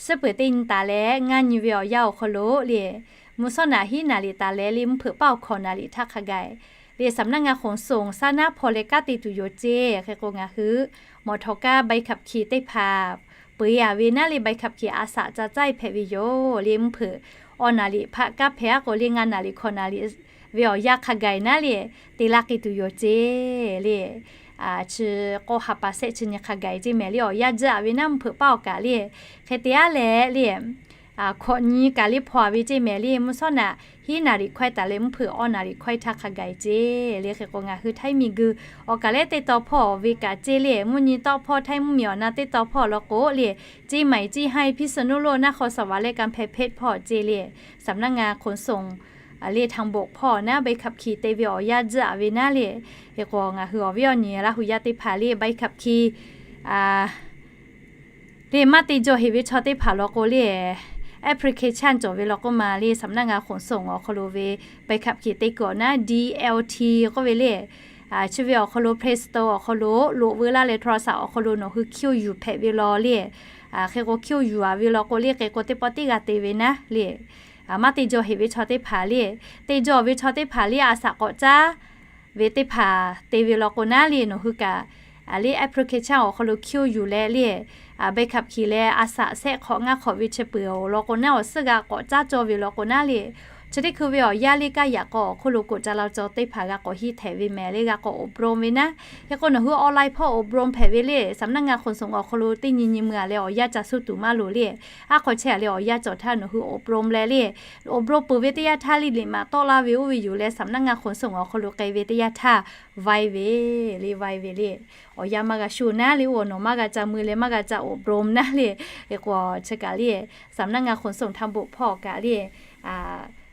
suhˉ peuˬ teˇ nyi taˍ leh ngaˇ nyi ve awˬ yanˇ awˬ hk'aw lo le, mvuhˇ shawˉ naꞈ hiˉ naˍ riˍ taˍ leh le, mvuhˇ hpeuꞈ paˆ awˬ hkawꞈ naˍ riˍ htaˇ hk'a gaˬ le, สำนักงานขนส่ง saˉ naˉ hpawˇ leh kanˉ te tuˬ yoˬ ceˇ. Hk'e k'o ngaˬ hui mawꞈ htawꞈ kaˇ ใบขับขี่ teˇ hpaˍ peuˬ e a ve naˉ le, ใบขับขี่ a shaꞈ ca caˇ e hpehꞈ ve yoˬ le. Mvuhˇ hpeuꞈ awˬ naˍ riˍ hpaꞈ kanˉ hpehꞈ a k'o le, ngaˇ naˍ riˍ hkawꞈ naˍ riˍ ve awˬ yanˇ hk'a gaˬ naˉ le, te laˇ k'ai tuˬ yoˬ ceˇ le. Chi k'awˇ ha pa shehˆ chi nyi hk'a gaˬ ceˇ mehˍ le, awˬ yanˇ tzuhˆ a ve naˉ mvuhˇ hpeuꞈ paˆ awˬ kaꞈ le. Hk'e te a leh le, hkawꞈ nyi kaꞈ le hpawˇ a ve ceˇ mehˍ le, mvuhˇ shawˉ naꞈ hiˉ naˍ riˍ hkawehˇ taˍ leh mvuhˇ hpeuꞈ awˬ naˍ riˍ hkawehˇ htaˇ hk'a gaˬ ceˇ le. Hk'e k'o ngaˬ hui Htaiˇ miˬguiˬ awˬ kaˬ lehˉ teˇ taw hpawˇ ve kaꞈ ceˇ le, mvuhˇ nyi tawˆ hpawˇ Htaiˇ mvuhˇmiˬ awˬ na teˇ taw hpawˇ law k'o le, เชียงใหม่ เชียงราย พิษณุโลก นครสวรรค์ และกำแพงเพชร hpawˇ ceˇ le, สำนักงานขนส่ง le ทางบก hpawˇ naˉ ใบขับขี่ te ve awˬ yanˇ tzuhˆ a ve naˉ le. Hk'e k'o ngaˬ hui awˬ viˉ awˬ nyi Laˇ hu yaˇ teˇ hpaˍ le ใบขับขี่ le maˇ te jaw heˆ ve chaw teˇ hpaˍ law k'o le, application cawˬ ve law k'oˆ ma le, สำนักงานขนส่ง awˬ hk'aw lo ve ใบขับขี่ te kuiˬ awˬ naˉ ดีแอลที k'oˆ ve le. Chi ve awˬ hk'aw lo Play Store awˬ hk'aw lo loꞈ veu laˇ leh โทรศัพท์ awˬ hk'aw lo nawˬ hui hkiˇ-oˆ yuˬ hpehꞈ ve law le. Hk'e k'o hkiˇ-oˆ yuˬ a ve law k'o le, hk'e k'o teˇ pawˆ teˇ g'aˇ te ve naˉ le. Maˇ te jaw heˆ ve chaw teˇ hpaˍ le, te jaw ve chaw teˇ hpaˍ le, a shaꞈ k'awꞈ caˉ ve teˇ hpaˍ te ve law k'o naˉ le, nawˬ hui kaꞈ le application awˬ hk'aw lo hkiˇ-oˆ yuˬ leh le, ใบขับขี่ leh a shaꞈ shehˆ hk'awꞈ ngaˇ hk'awꞈ ve chi peuˬ-oˬ law k'o naˉ, awˬ suhˉ g'a k'awꞈ caˉ cawˇ ve law k'o naˉ le. Chi teˇ hkui ve awˬ yanˇ le kaˇ yaꞈ k'aw awˬ hk'oˆ lo k'oꞈ ca la cawˬ teˇ hpaˍ g'a k'awꞈ hiˇ htehꞈ ve mehˍ le, g'a k'awꞈ อบรม ve naˉ. Hk'e k'o nawˬ hui online hpawˇ อบรม hpehꞈ ve le, สำนักงานขนส่ง awˬ hk'aw lo teˇ nyi nyi mui a leh awˬ yanˇ ca suh tuˬ maˇ loˍ le. A hk'aw chehˇ a leh awˬ yanˇ cawˬ htaˇ nawˬ hui อบรม leh le, อบรม peuˬ ve teˇ yanˇ htaˇ le, liꞈ maꞈ tawˆ laˇ ve oˇ ve yoˬ leh สำนักงานขนส่ง awˬ hk'aw lo k'ai ve teˇ yanˇ htaˇ vaiˇ ve le, vaiˇ ve le. Awˬ yanˇ maˇ g'a shu naˉ le, oˇ awˬ nawˬ maˇ g'a ca mui leh maˇ g'a ca อบรม naˉ le. Hk'e k'o chi kaꞈ le, สำนักงานขนส่งทางบก hpawˇ kaꞈ le,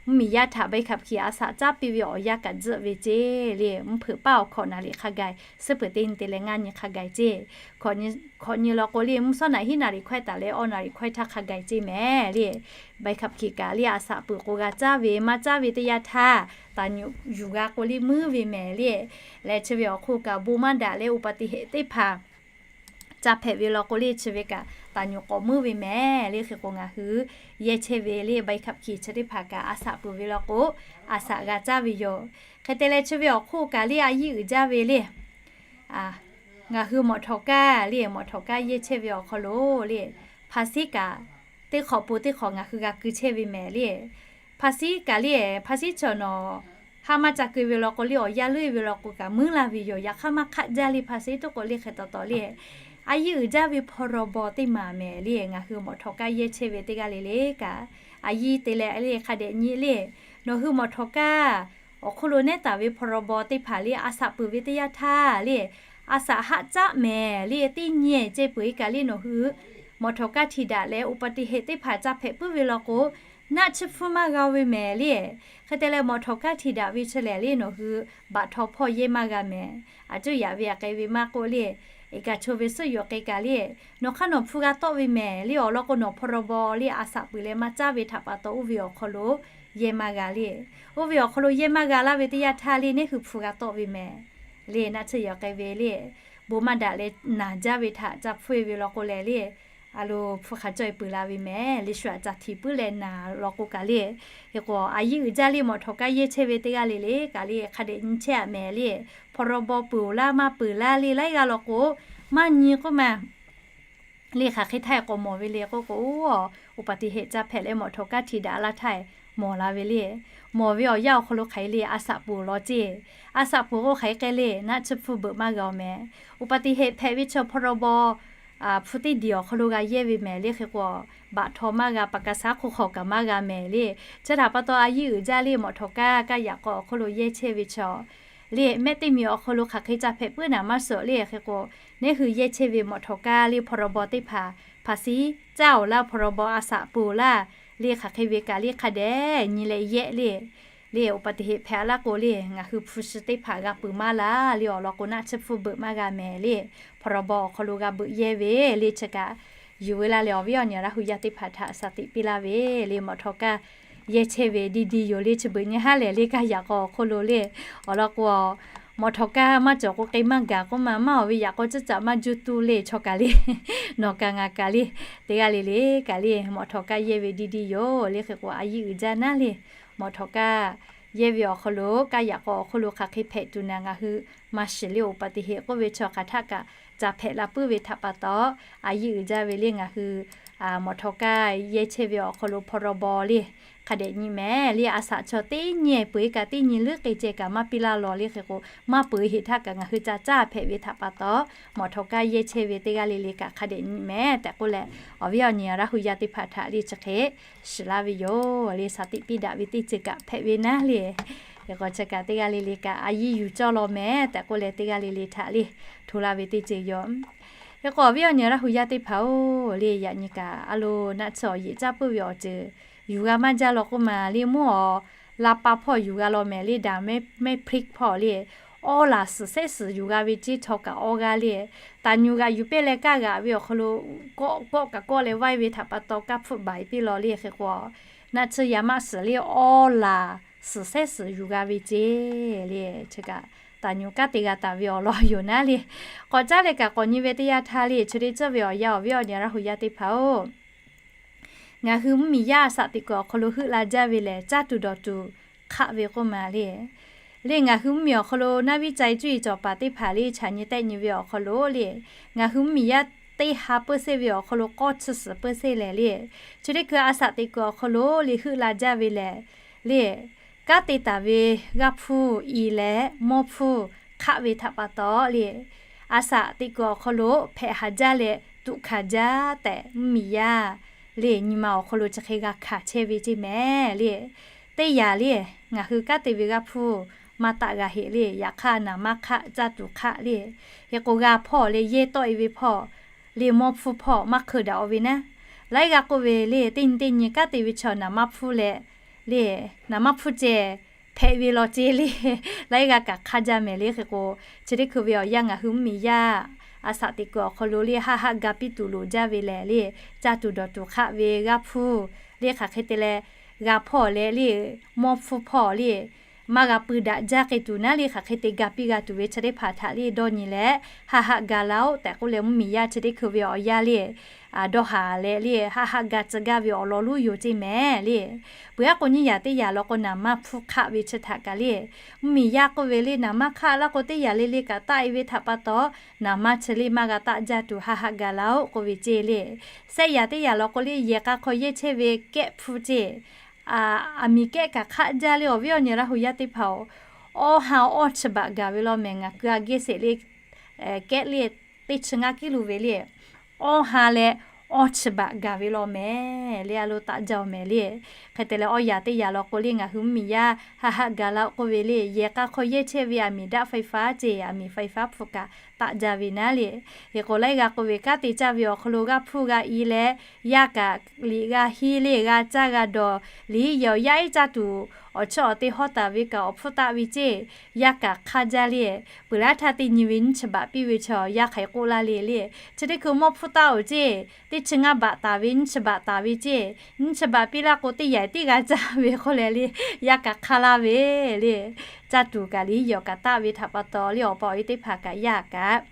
mvuhˇmiˬ yaˇ htaꞈ ใบขับขี่ a shaꞈ caˉ piˇ ve awˬ yanˇ kaꞈ tzuhˆ ve ceˇ le. Mvuhˇ hpeuꞈ paˆ awˬ hkawꞈ naˍ riˍ hk'a gaˬ, suhˉ peuˬ teˇ nyi te leh ngaˇ nyi hk'a gaˬ ceˇ. Hkawꞈ nyi law k'o le, mvuhˇ shawˉ naꞈ hiˉ naˍ riˍ hkawehˇ taˍ leh awˬ naˍ riˍ hkawehˇ htaˇ hk'a gaˬ ceˇ mehˍ le. ใบขับขี่ kaꞈ le a shaꞈ peuˬ k'o g'a caˇ ve maˇ caˇ ve teˇ yanˇ htaˇ, taˍ nyuꞈ yuˬ g'a k'o le muiˉ ve mehˍ le. Leh chi ve awˬ hk'oˆ kaꞈ bon maˇ daꞈ leh อุบัติเหตุ teˇ hpaˍ ca hpehꞈ ve law k'o le, chi ve kaꞈ taˍ nyuꞈ k'awꞈ muiˉ ve mehˍ le. Hk'e k'o ngaˬ hui yehˇ chehˇ ve le ใบขับขี่ chi teˇ hpaˍ kaꞈ a shaꞈ peuˬ ve law k'o, a shaꞈ g'a caˇ ve yoˬ. Hk'e te leh chi ve awˬ hk'oˆ kaꞈ le a yiˇ uiˍ jaˇ ve le, ngaˬ hui mawꞈ htawꞈ kaˇ le, mawꞈ htawꞈ kaˇ yehˇ chehˇ ve awˬ hk'aw lo le, ภาษี kaꞈ teˇ hk'awꞈ po teˇ hk'awꞈ ngaˬ hui g'a keu chehˇ ve mehˍ le. ภาษี kaꞈ le, ภาษี chaw nawˬ ha maˇ ca keu ve law k'o le, awˬ yanˇ leuˉ ve law k'o kaꞈ muiˉ laˇ ve yoˬ. Yaꞈ hk'aˇ maˇ hk'aˆ jaˇ le ภาษี tuˉ k'o le. Hk'e taw taw le, a yiˇ uiˍ jaˇ ve พรบ teˇ maˬ mehˍ le, ngaˬ hui mawꞈ htawꞈ kaˇ yehˇ chehˇ ve teˇ g'aˇ le le kaꞈ, a yiˇ te leh le hk'a dehꞈ nyi le, nawˬ hui mawꞈ htawꞈ kaˇ awˬ hk'oˆ lo nehˉ taˍ ve พรบ teˇ hpaˍ le a shaꞈ peuˬ ve teˇ yanˇ htaˇ le, a shaꞈ haˆ caˆ mehˍ le. Teˇ nyi ceh peuˬ-e kaꞈ le nawˬ hui mawˬ htawˍ kaˇ htiˍ daꞈ leh อุบัติเหตุ teˇ hpaˍ ca hpehꞈ puiˉ ve law k'o, naˆ tsuhˇ hpfuhˇ maˇ g'a ve mehˍ le. Hk'e te leh mawˬ htawˍ kaˇ htiˍ daꞈ ve chi lehˬ le nawˬ hui baꞈ htaw hpawˇ yehˇ maˇ g'a mehˍ. A cuˇ yaꞈ ve yaꞈ k'e ve maˇ k'oˆ le, eˍ kaˬ chaw ve suhˉ yoˬ k'e kaꞈ le, nawˬ hk'aˇ nawˬ hpu g'a tawˆ ve mehˍ le. Awˬ lawn k'o nawˬ พรบ le a shaꞈ peuˬ leh maˇ caˇ ve htaꞈ pa taw oˇ ve awˬ hk'aw lo yehˇ maˇ g'a le. Oˇ ve awˬ hk'aw lo yehˇ maˇ g'a laˇ ve teˇ yanˇ htaˇ le neˇ hui hpu g'a tawˆ ve mehˍ le. Naˆ tsuhˇ yaꞈ k'e ve le, bon maˇ daꞈ leh naˬ jaˇ ve htaꞈ ca hpfuhˇ-e ve law k'o lehˬ le, a lo hpu hk'aˬ cawˇ-e peuˬ la ve mehˍ. Liꞈ shu aꞈ ca htiˍ puiˉ leh naˬ law k'o kaꞈ le, hk'e k'o a yiˇ uiˍ jaˇ le mawˬ htawˍ kaˇ yehˇ chehˇ ve teˇ g'aˇ le le kaꞈ le hk'a dehꞈ nyi chehˇ-aꞈ mehˍ le. พรบ peuˬ-oˬ laˇ maˇ peuˬ laˇ le laiˉ g'aˇ law k'o maˇ nyi k'oˆ ma le. Hk'aˬ hk'e htaˇ k'awꞈ mawˬ ve le k'oˆ k'o, อุบัติเหตุ ca hpehꞈ leh mawˬ htawˍ kaˇ htiˍ daꞈ laˇ htaˇ mawˬ la ve le. Mawˬ ve awˬ yanˇ awˬ hk'aw lo hk'aˬ hk'e le a shaꞈ peuˬ law ceˇ. A shaꞈ peuˬ k'o hk'aˬ hk'e k'ai le naˆ tsuhˇ hpfuhˇ beuꞈ maˇ g'a-oˬ mehˍ. อุบัติเหตุ hpehꞈ ve chaw พรบ hpu teˇ diˬ awˬ hk'aw lo g'a yehˇ ve mehˍ le. Hk'e k'o baꞈ htaw maˇ g'a, paˍ kaˍ shaˉ hk'oˆ hk'aw kaꞈ maˇ g'a mehˍ le. Chi htaꞈ pa taw a yiˇ uiˍ jaˇ le mawˬ htawˍ kaˇ kaˇ yaꞈ k'aw awˬ hk'aw lo yehˇ chehˇ ve chaw le mehˆ teˇ miˬ awˬ hk'aw lo hk'aˬ hk'e ca hpehꞈ puiˉ naˍ maˇ suhˍ le. Hk'e k'o neˇ hui yehˇ chehˇ ve mawˬ htawˍ kaˇ le พรบ teˇ hpaˍ hpaˍ siˉ caˇ-oˬ laˇ, พรบ a shaꞈ peuˬ-oˬ laˇ le hk'aˬ hk'e ve kaꞈ le hk'a dehꞈ nyi leh yehˆ le. Le อุบัติเหตุ hpehꞈ-a laˇ k'o le ngaˬ hui hpu shi teˇ hpaˍ g'a peuˬ maˇ laˇ le. Awˬ lawn k'o naˆ tsuhˇ hpfuhˇ beuꞈ maˇ g'a mehˍ le. พรบ awˬ hk'aw lo g'a beuꞈ yehˇ ve le chi kaꞈ yuˬ ve laˇ leh awˬ viˉ awˬ nyi Laˇ hu yaˇ teˇ hpaˍ htaꞈ shaˍ tiꞈ piˇ laˇ ve le. Mawˬ htawˍ kaˇ yehˇ chehˇ ve ดีๆ yoˬ le. Chi beuꞈ nyi haˉ lehˬ le kaˇ yaꞈ k'aw awˬ hk'aw lo le, awˬ lawn k'o mawˬ htawˍ kaˇ maˇ cawˬ k'o k'ai maˇ gaˬ k'oˆ ma, maˇ awˬ ve yaꞈ k'aw ciˇ caꞈ maˇ juˇ tuˬ le. Chaw kaꞈ le nawˬ kaꞈ ngaˬ kaꞈ le teˇ g'aˇ le le kaꞈ le mawˬ htawˍ kaˇ yehˇ ve ดีๆ yoˬ le. Hk'e k'o a yiˇ uiˍ jaˇ naˉ le mawˬ htawˍ kaˇ yehˇ ve awˬ hk'aw lo kaˇ yaꞈ k'aw awˬ hk'aw lo hk'aˬ hk'e hpehꞈ tuˬ naˍ ngaˬ hui maˇ shiˍ le. อุบัติเหตุ k'oˆ ve chaw hk'aˬ htaˆ kaꞈ ca hpehꞈ la puiˉ ve htaꞈ pa taw a yiˇ uiˍ jaˇ ve le ngaˬ hui mawˬ htawˍ kaˇ yehˇ chehˇ ve awˬ hk'aw lo พรบ le hk'a dehꞈ nyi mehˍ le. A shaꞈ chaw teˇ nyi peuˬ-e kaꞈ teˇ nyi leuˉ k'ai ceh kaꞈ maˇ piˇ laˇ law le. Hk'e k'o maˇ peuˬ heˍ htaˇ kaꞈ ngaˬ hui ca caˇ hpehꞈ ve htaꞈ pa taw mawˬ htawˍ kaˇ yehˇ chehˇ ve teˇ g'aˇ le le kaꞈ hk'a dehꞈ nyi mehˍ tehꞈ k'oˆ leh awˬ viˉ awˬ nyi Laˇ hu yaˇ teˇ hpaˍ htaꞈ le chi hk'e shiˍ laˇ ve yoˬ le. Shaˍ tiꞈ piˇ daꞈ ve teˇ ceuˬ kaꞈ hpehꞈ ve naˉ le. Hk'e k'o chi kaꞈ teˇ g'aˇ le le kaꞈ a yiˇ yuˬ cawˇ law mehˍ tehꞈ k'oˆ leh teˇ g'aˇ le le htaꞈ le hto laˇ ve teˇ ceuˬ yoˬ. Hk'e k'o awˬ viˉ awˬ nyi Laˇ hu yaˇ teˇ hpaˍ-oˬ le, yaꞈ nyi kaꞈ a lo naˆ tsuhˇ awˬ yeꞈ caˇ puiˉ ve awˬ ceuˬ yuˬ g'a maˇ jaˇ law k'oˆ ma le, mvuhˇ awˬ laˇ pa hpawˇ yuˬ g'a law mehˍ le, daꞈ mehˆ hpiˇ hpawˇ le, awˇ laˬ suhˍ sehˉ suhˍ yuˬ g'a ve ceˇ chaw kaꞈ awˇ g'aˇ le, taˍ nyu g'aꞈ yuˬ pehˇ leh kaˇ g'aꞈ ve awˬ hk'aw lo kawˆ kawˆ kaꞈ kawˆ leh vaiˇ ve htaꞈ pa taw kaˇ hpfuhˆ baˬ-e piˇ law le. Hk'e k'o naˆ tsuhˇ yaꞈ maˆ suhˍ le awˇ laˬ suhˍ sehˉ suhˍ yuˬ g'a ve ceˇ le. Chi kaꞈ taˍ nyu kanˉ te g'a taˍ ve awˬ lawn yoˬ naˉ le. K'awꞈ caˉ leh kaꞈ k'awꞈ nyi ve teˇ yanˇ htaˇ le, chi teˇ ceuˬ ve awˬ yanˇ awˬ viˉ awˬ nyi Laˇ hu yaˇ teˇ hpaˍ-oˬ, ngaˬ hui mvuhˇmiˬ yaˇ a shaꞈ teꞈ kuiˬ awˬ hk'aw lo heuˆ la jaˇ ve lehˬ, caˇ tuˬ dawˬ tuˬ hk'aˆ ve k'oˆ ma le. Le ngaˬ hui mvuhˇmiˬ awˬ hk'aw lo naˆ viˉ ca-e cuˇ-e cawˬ paˍ teˇ hpaˍ le chaꞈ nyi tehˆ nyi ve awˬ hk'aw lo le, ngaˬ hui mvuhˇmiˬ yaˇ teˇ ha peuˇ seˇ ve awˬ hk'aw lo k'awˇ chi suhˍ peuˇ seˇ lehˬ le, chi teˇ hkui a shaꞈ teꞈ kuiˬ awˬ hk'aw lo le heuˆ la jaˇ ve lehˬ le, kanˉ te taˍ ve g'aˇ hpfuhˇ i leh mawˇ hpfuhˇ hk'aˆ ve htaꞈ pa taw le, a shaꞈ teꞈ kuiˬ awˬ hk'aw lo hpehꞈ haˍ jaˇ leh tuꞈ hkanˍ jaˇ tehꞈ mvuhˇmiˬ yaˇ le nyi ma awˬ hk'aw lo chi hk'e g'a hkanˍ chehˇ ve ceˇ mehˍ le. Teˇ yanˇ le ngaˬ hui kanˉ te ve g'aˇ hpfuhˇ maˇ taˆ g'a heꞈ le. Yaꞈ hk'aˇ naˍ maˇ hk'aˆ caˇ tuˬ hk'aˆ le, hk'e k'o g'a hpawˇ le yehˇ tawˆ-e ve hpawˇ le mawˇ hpfuhˇ hpawˇ maˇ hk'eu daꞈ-o ve naˉ, laiˉ g'aˇ k'oˆ ve le teˇ nyi teˇ nyi kanˉ te ve chaw naˍ maˇ hpfuhˇ leh le, naˍ maˇ hpfuhˇ ceh hpehꞈ ve law ceˇ le, laiˉ g'aˇ kaꞈ hk'aˇ jaˇ mehˍ le. Hk'e k'o chi teˇ hkui ve awˬ yanˇ ngaˬ hui mvuhˇmiˬ yaˇ a shaꞈ teꞈ kuiˬ awˬ hk'aw lo le haˆ haˆ ga piˇ tuˬ loˍ jaˇ ve lehˬ le, caˇ tuˬ dawˬ tuˬ hk'aˆ ve g'aˇ hpfuhˇ le hk'aˬ hk'e te leh g'a hpawˇ leh le mawˇ hpfuhˇ hpawˇ le maˇ g'a pui daꞈ jaˇ k'ai tuˬ naˉ le, hk'aˬ hk'e te ga piˇ g'a tuˬ ve chi teˇ hpaˍ htaꞈ le dawˇ nyi leh haˆ haˆ ga laˇ-oˆ tehꞈ k'oˆ leh mvuhˇmiˬ yaˇ chi teˇ hkui ve awˬ yanˇ le dawˇ haˍ leh le haˆ haˆ ga tcuh gaˇ ve awˬ lawn lonˉ yoˬ ceˇ mehˍ le. Peuˬ aˉ k'o nyiˇ yaꞈ teˇ yaꞈ law k'o naˍ maˇ hpfuhˇ hk'aˆ ve chi htaꞈ kaꞈ le mvuhˇmiˬ yaˇ k'oˆ ve le naˍ maˇ hk'aˆ laˇ k'o teˇ yaꞈ le le kaꞈ taˆ-e ve htaꞈ pa taw naˍ maˇ chi le maˇ g'a taˆ jaˇ tuˬ haˆ haˆ ga laˇ-oˆ k'oˆ ve ceˇ le. Sehˆ yaꞈ teˇ yaꞈ law k'o le yehˬ k'a hk'aw yehˇ chehˇ ve kehˆ hpfuhˇ ceˇ, aˬ miˍ kehˆ kaꞈ hk'aˆ jaˇ le. Awˬ viˉ awˬ nyi Laˇ hu yaˇ teˇ hpaˍ-oˬ, awˇ ha awˇ chi baꞈ gaˬ ve law mehˍ. Ngaˬ keu a gehˇ sheˍ le kehˆ le teˇ chi ngaˇ kiˉ lo ve le, awˇ ha leh awˇ chi baꞈ gaˬ ve law mehˍ le, a lo taˆ jaˇ-oˬ mehˍ le. Hk'e te leh awˇ yaꞈ teˇ yaꞈ law k'o le, ngaˬ hui mvuhˇmiˬ yaˇ haˆ haˆ gaˬ la k'oˆ ve le, yehˬ k'a hk'aw yehˇ chehˇ ve aˬ miˍ daˆ faiˍ faˉ ceˇ, aˬ miˍ faiˍ faˉ hpu kaꞈ taˆ jaˇ ve naˉ le. Hk'e k'o laiˉ g'aˇ k'oˆ ve kanˉ te caˇ ve awˬ hk'aw lo g'a hpuˇ g'a i leh, yaˇ kaꞈ liꞈ g'a henˇ le, g'a caˇ g'a dawˬ, liꞈ yehˬ awˬ yaˇ ehˉ caˇ tuˬ awˬ chawˇ awˬ te hawˇ taˍ ve kaꞈ awˬ hpfuhˇ taˆ ve ceˇ, yaˇ kaꞈ hk'aˇ jaˇ le. Peuˬ laˇ htaˇ teˇ nyi ve nyiˇ chi baꞈ piˇ ve chaw yaˇ hk'aˬ hk'e k'oˆ laˇ le le, chi teˇ hkui mawˇ hpfuhˇ taˆ-oˬ ceˇ, teˇ chi ngaˇ baꞈ taˍ ve nyiˇ chi baꞈ taˍ ve ceˇ, nyiˇ chi baꞈ piˇ laˇ k'o teˇ yaꞈ tiˉ g'a caˇ ve k'oˆ leh le, yaˇ kaꞈ hk'aˇ laˇ ve le. Caˇ tuˬ kaꞈ liꞈ yehˬ awˬ kaꞈ taˆ ve htaꞈ pa taw le, awˬ pa awˬ e teˇ hpaˍ kaꞈ yaˇ kaꞈ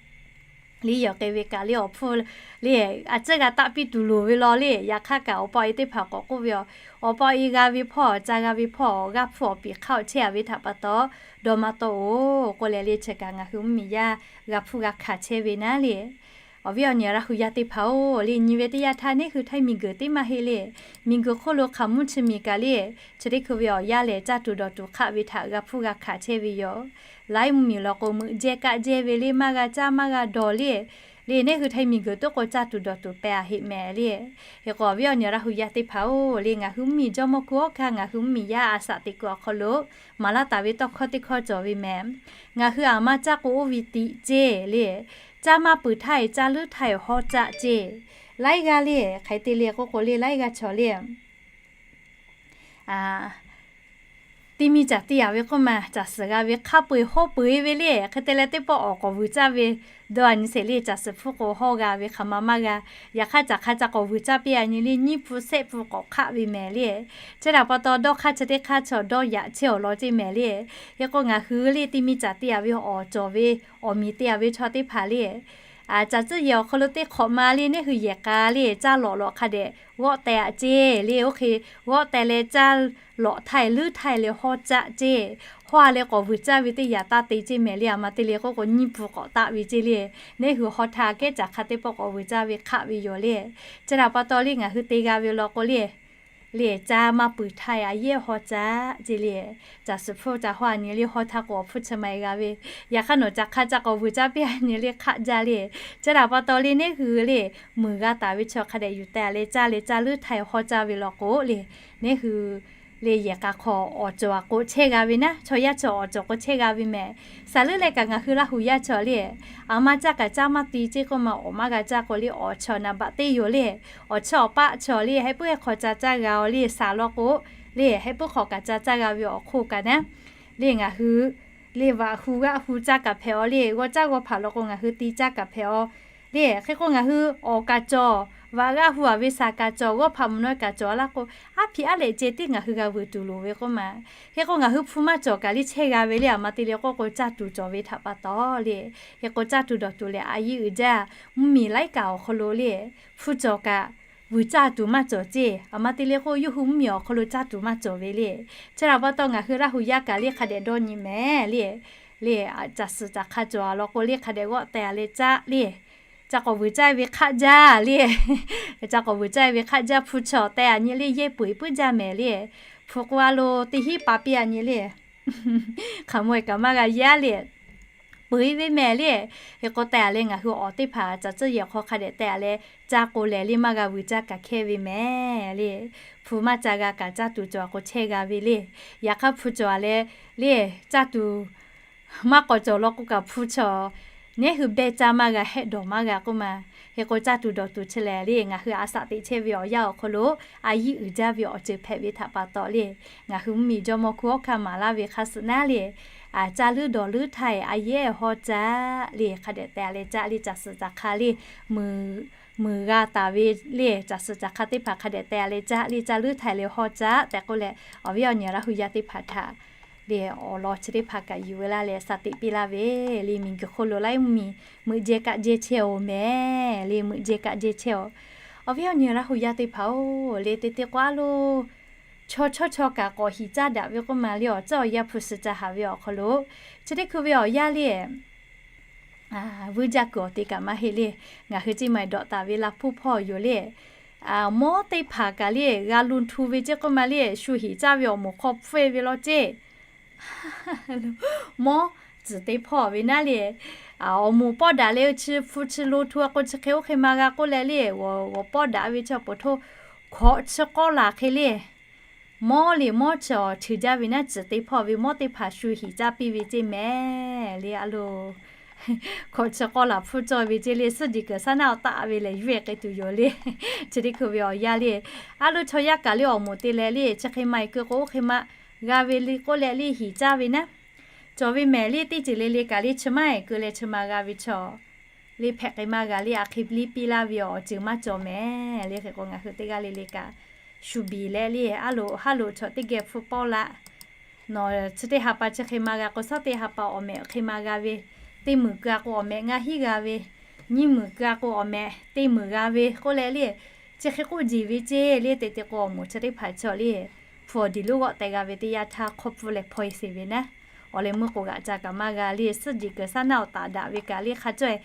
liꞈ yehˬ k'ai ve kaꞈ le awˬ hpfuhˇ le, a ciˉ g'a taˆ piˇ tuˬ loˍ ve law le. Yaꞈ hk'aˇ kaꞈ awˬ pa awˬ e teˇ hpaˍ k'awꞈ k'oˆ ve, awˬ pa awˬ e g'a ve hpawˇ ca g'a ve hpawˇ g'a hpuˇ awˬ piˍ hk'aˇ awˬ chehˇ a ve htaꞈ pa taw, dawˇ maˇ tawˆ-oˬ k'oˆ leh le, chi kaꞈ ngaˬ hui mvuhˇmiˬ yaˇ g'a hpuˇ g'a hkanˍ chehˇ ve naˉ le. Awˬ viˉ awˬ nyi Laˇ hu yaˇ teˇ hpaˍ-oˬ le, nyi ve teˇ yanˇ htaˇ neˇ hui htaˇ miˬguiˬ teˇ maˇ heˆ le. Miˬguiˬ hk'oˆ lo hk'aˬ mvuhˇ chi miˬ kaꞈ le, chi teˇ hkui ve awˬ yaˇ lehˬ caˇ tuˬ dawˬ tuˬ hk'aˆ ve htaꞈ g'a hpuˇ g'a hkanˍ chehˇ ve yoˬ. Laiˉ mvuhˇmiˬ law k'o meuꞈ jehˇ kaˆ jehˇ ve le, maˇ g'a caˇ maˇ g'a dawˬ le. Le neˇ hui htaˇ miˬguiˬ toˉ k'o caˇ tuˬ dawˬ tuˬ pehˍ a heˆ mehˍ le. Hk'e k'o awˬ viˉ awˬ nyi Laˇ hu yaˇ teˇ hpaˍ-oˬ le, ngaˬ hui mvuhˇmiˬ jawˇmawˇ hkui awˉ hkanˇ ngaˬ hui mvuhˇmiˬ yaˇ a shaꞈ teꞈ kuiˬ awˬ hk'aw lo maˍ laˇ taˍ ve tawˇ hkawˇ teˇ hkawˇ cawˬ ve mehˍ. Ngaˬ hui aˬ ma caˇ k'o oˇ ve tiꞈ ceˇ le. Caˇ maˇ peuˬ htaˇ e caˇ leuˉ htaˇ e hawˇ caˆ ceˇ. Laiˉ g'aˇ le, hk'aˬ hk'e te le k'oˆ k'o le laiˉ g'aˇ chaw le, teˇ miˇ caˬ te yaꞈ ve k'oˆ ma, caˬ suhˍ g'a ve hk'a peu-eˬ hawˇ peu-eˬ ve le. Hk'e te leh teˇ pawˆ awˬ k'awꞈ vuiˬ caˇ ve dawˇ a nyi sheˍ le, caˬ suhˍ hpfuhˇ k'o hawˇ g'a ve hk'aˬ ma maˇ g'a. Yaꞈ hk'aˇ caˬ hk'a ca k'awꞈ vuiˬ caˇ piˇ a nyi le, nyiˇ pfuhˇ shehˆ pfuhˇ k'awꞈ hk'aˆ ve mehˍ le. Chi htaꞈ pa taw dawˇ hk'aˇ chi teˇ hk'aˇ chaw dawˇ yaꞈ chehˇ awˬ lawn ceˇ mehˍ le. Hk'e k'o ngaˬ hui le teˇ miˇ caˬ te yaꞈ ve awˬ cawˬ ve awˬ miˬ te yaꞈ ve chaw teˇ hpaˍ le, caˬ tcuhˇ yehˬ awˬ hk'aw lo teˇ hk'awꞈ ma le neˇ hui yehˬ k'a le caˇ lawꞈ lawꞈ hk'a dehꞈ g'awˆ teh aꞈ ceˇ le. Oˇ hk'e g'awˆ teh leh caˇ lawꞈ htaˇ e leuˉ htaˇ e leh hawˇ caˆ ceˇ. Hawˇ a leh k'awꞈ vuiˬ caˇ ve teˇ yaꞈ taˇ te ceˇ mehˍ le. Aˬ ma te le k'oˆ k'o nyiˇ pfuhˇ k'awꞈ taˆ ve ceˇ le. Neˇ hui hawˇ htaˇ kehˉ caˬ hk'a teˇ pawˆ k'awꞈ vuiˬ caˇ ve hk'aˆ ve yoˬ le. Chi htaꞈ pa taw le ngaˬ hui te g'a ve law k'o le, le caˇ maˇ peuˬ htaˇ e a yehˉ hawˇ caˆ ceˇ le. Caˬ suhˍ hpfuhˇ ca hawˇ a nyi le hawˇ htaˇ k'o awˬ hpfuhˇ chi ma e g'a ve. Yaꞈ hk'aˇ nawˬ caˬ hk'a ca k'awꞈ vuiˬ caˇ piˇ a nyi le hk'aˆ jaˇ le. Chi htaꞈ pa taw le neˇ hui le meuˬ g'a taˍ ve chaw hk'a dehꞈ yuˬ teh a leh caˇ leh caˇ leuˉ htaˇ e hawˇ caˇ ve law k'o le, neˇ hui le yehˬ k'a hk'aw awˬ cawˬ a k'o chehˇ g'a ve naˉ, chaw yaˇ chaw awˬ cawˬ k'o chehˇ g'a ve mehˍ. Saˍ leuˉ leh kaꞈ ngaˬ hui Laˇ hu yaˇ chaw le, aˬ ma caˇ kaꞈ caˇ maˇ ti ceˇ k'oˆ ma awˬ maˇ g'a caˇ k'o le awˬ chaw naˍ baꞈ teˇ yoˬ le. Awˬ chaw awˬ paˆ chaw le heh puiˉ heh hk'aw ca caˇ g'a-o le, saˍ law k'o le heh puiˉ hk'aw kaꞈ ca caˇ g'a ve awˬ hk'oˆ kaꞈ naˉ, le ngaˬ hui le vaꞈ hu g'aˆ hu caˇ kaꞈ hpehꞈ-aw le, g'aw caˇ g'aw hpaꞈ law k'o ngaˬ hui ti caˇ kaꞈ hpehꞈ-aw le. Hk'e k'o ngaˬ hui awˍ kaꞈ cawˬ, vaꞈ g'aˆ hu a ve saˍ kaꞈ cawˬ, g'awˇ hpaꞈ mvuhˬ naw kaꞈ cawˬ laˇ k'o, aˉ hpiꞈ aˉ lehꞈ ceh tiˉ ngaˬ hui g'a vuiˬ tuˬ loˍ ve k'oˆ ma. Hk'e k'o ngaˬ hui hpu maˇ cawˬ kaꞈ le chehˇ g'a ve le. Aˬ ma te le k'oˆ k'o caˇ tuˬ cawˬ ve htaꞈ pa taw le. Hk'e k'o caˇ tuˬ dawˬ tuˬ lehˬ a yiˇ uiˍ jaˇ. Mvuhˇmiˬ laiˉ kaꞈ awˬ hk'aw lo le hpu cawˬ kaꞈ vuiˬ caˇ tuˬ maˇ cawˬ ceˇ. Aˬ ma te le k'o yawˇ hui mvuhˇmiˬ awˬ hk'aw lo caˇ tuˬ maˇ cawˬ ve le. Chi htaꞈ pa taw ngaˬ hui Laˇ hu yaˇ kaꞈ le hk'a dehꞈ dawˇ nyi mehˍ le. Le caˬ suhˍ caˬ hk'a cawˬ a law k'o le hk'a dehꞈ g'awˆ teh a leh caˇ le. Ca k'awꞈ vuiˬ caˇ ve hk'aˆ jaˇ le. Ca k'awꞈ vuiˬ caˇ ve hk'aˆ jaˇ. Hpu cawˬ teh a nyi le yehˇ peu-eˬ puiˉ jaˇ mehˍ le. Hpu k'o a lo teˇ hinˉ pa piˇ a nyi le hk'aˬ ma e kaꞈ maˇ g'a yaˇ le. Peu-eˬ ve mehˍ le. Hk'e k'o teh a leh ngaˬ hui awˬ teˇ hpaˍ caˬ tcuhˇ yehˬ hk'aw hk'a dehꞈ teh a leh caˇ k'o lehˬ le maˇ g'a vuiˬ caˇ kaꞈ hkehˇ ve mehˍ le. Hpu maˇ ca g'a kaꞈ caˇ tuˬ cawˬ a k'o chehˇ g'a ve le. Yaꞈ hk'aˇ hpu cawˬ a leh le caˇ tuˬ maˇ k'awꞈ cawˬ law k'o kaꞈ hpu cawˬ neˉ hui behˇ caˇ maˇ g'a hehˆ dawˬ maˇ g'a k'oˆ ma. Hk'e k'o caˇ tuˬ dawˬ tuˬ chi lehˬ le ngaˬ hui a shaꞈ teꞈ chehˇ ve awˬ yanˇ awˬ hk'aw lo a yiˇ uiˍ jaˇ ve awˬ ceuˬ hpehꞈ ve htaꞈ pa taw le, ngaˬ hui mvuhˇmiˬ jawˇmawˇ hkui awˉ hkanˇ maˍ laˇ ve hk'a suhˍ naˉ le, caˇ leuˉ dawˬ leuˉ htaˇ e a yehˉ hawˇ caˆ le. Hk'a dehꞈ teh a leh caˇ le caˬ suhˍ caˬ hk'a le meuˬ g'a taˍ ve le. Caˬ suhˍ caˬ hk'a teˇ hpaˍ hk'a dehꞈ teh a leh caˇ le caˇ leuˉ htaˇ e le hawˇ caˆ tehꞈ k'oˆ leh awˬ viˉ awˬ nyi Laˇ hu yaˇ teˇ hpaˍ htaꞈ le awˬ lawn chi teˇ hpaˍ kaꞈ yuˬ ve laˇ leh shaˍ teꞈ piˇ laˇ ve le. Miˬguiˬ hk'oˆ lo laiˉ mvuhˇmiˬ meuꞈ jehˇ kaˆ jehˇ chehˇ-oˬ mehˍ le. Meuꞈ jehˇ kaˆ jehˇ chehˇ-oˬ. Awˬ viˉ awˬ nyi Laˇ hu yaˇ teˇ hpaˍ-oˬ le, te te k'o a lo chaw chawˇ chaw kaꞈ k'awꞈ hiꞈ caˇ daꞈ ve k'oˆ ma le. Awˬ ceuˬ awˬ yanˇ hpu suh ca haˍ ve awˬ hk'aw lo chi teˇ hkui ve awˬ yanˇ le vuiˇ jaˇ kuiˬ awˬ te kaꞈ maˇ heˆ le. Ngaˬ hui ceˇ ma dawꞈ taˍ ve la hpuˇ hpawˇ yoˬ le. Mawˉ teˇ hpaˍ kaꞈ le g'a lo htu ve ceˇ k'oˆ ma le, shu hiꞈ caˇ ve awˬ moˍ hk'aw hpfuhˇ e ve law ceˇ. Mawˉ tcuhˬ te hpawˇ ve naˉ le. Awˬ moˍ pawˇ daꞈ leh chi hpu chi lo htu a k'o chi hk'e oˇ hk'e ma g'a k'oˆ leh le, g'awˬ pawˇ daꞈ ve chi awˬ poˍ htoˇ hkawꞈ chi k'awˇ laˬ hk'e le, mawˇ le mawˇ chi awˬ cheuˬ jaˇ ve naˉ tcuhˬ te hpawˇ ve mawˇ teˇ hpaˍ shu hiꞈ caˇ piˇ ve ceˇ mehˍ le a lo. Hkawꞈ chi k'awˇ laˬ hpfuhˇ cawˇ ve ceˇ le, suhˉ jeˬ kuiˬ saˉ naˆ awˬ taˆ ve lehˬ yuˇ-e k'ai tuˬ yoˬ le. Chi teˇ hkui ve awˬ yanˇ le, a lo chaw yaˇ kaꞈ le awˬ moˍ te leh le chi hk'e ma-e keu k'o oˇ hk'e ma g'a ve le k'oˆ leh le hiꞈ caˇ ve naˉ cawˬ ve mehˍ le. Teˇ ceuˬ le le kaꞈ le chi maˇ-e keu leh chi ma g'a ve chaw le hpehꞈ k'ai maˇ g'a le, a hk'e liˇ piˇ laˇ ve awˬ ceuˬ maˇ cawˬ mehˍ le. Hk'e k'o ngaˬ hui teˇ g'aˇ le le kaꞈ shu biˬ leh le, a loꞈ ha loꞈ chaw teˇ geh hpfuhˇ pawˇ laꞈ nawˬ chi teˇ ha pa chi hk'e ma g'a k'o, shawˉ teˇ ha pa awˬ mehꞈ hk'e ma g'a ve, teˇ meunˍ keu a k'o awˬ mehꞈ ngaˇ hinˉ g'a ve, nyiˇ meunˍ keu a k'o awˬ mehꞈ teˇ meunˍ g'a ve k'oˆ leh le, chi hk'e k'oˆ jeˬ ve ceˇ le. Te te k'o awˬ moˍ chi teˇ hpaˍ chaw le hpu awˬ diˬ lonˉ g'awˆ teh g'a ve teˇ yanˇ htaˇ hk'awˇ pfuhˇ leh hpaw-e sheˍ ve naˉ, awˬ leh meuˇ k'o g'aꞈ ca kaꞈ maˇ g'a le, suhˉ jeˬ kuiˬ saˉ naˆ awˬ taˍ daꞈ ve kaꞈ le hk'a cawˇ-e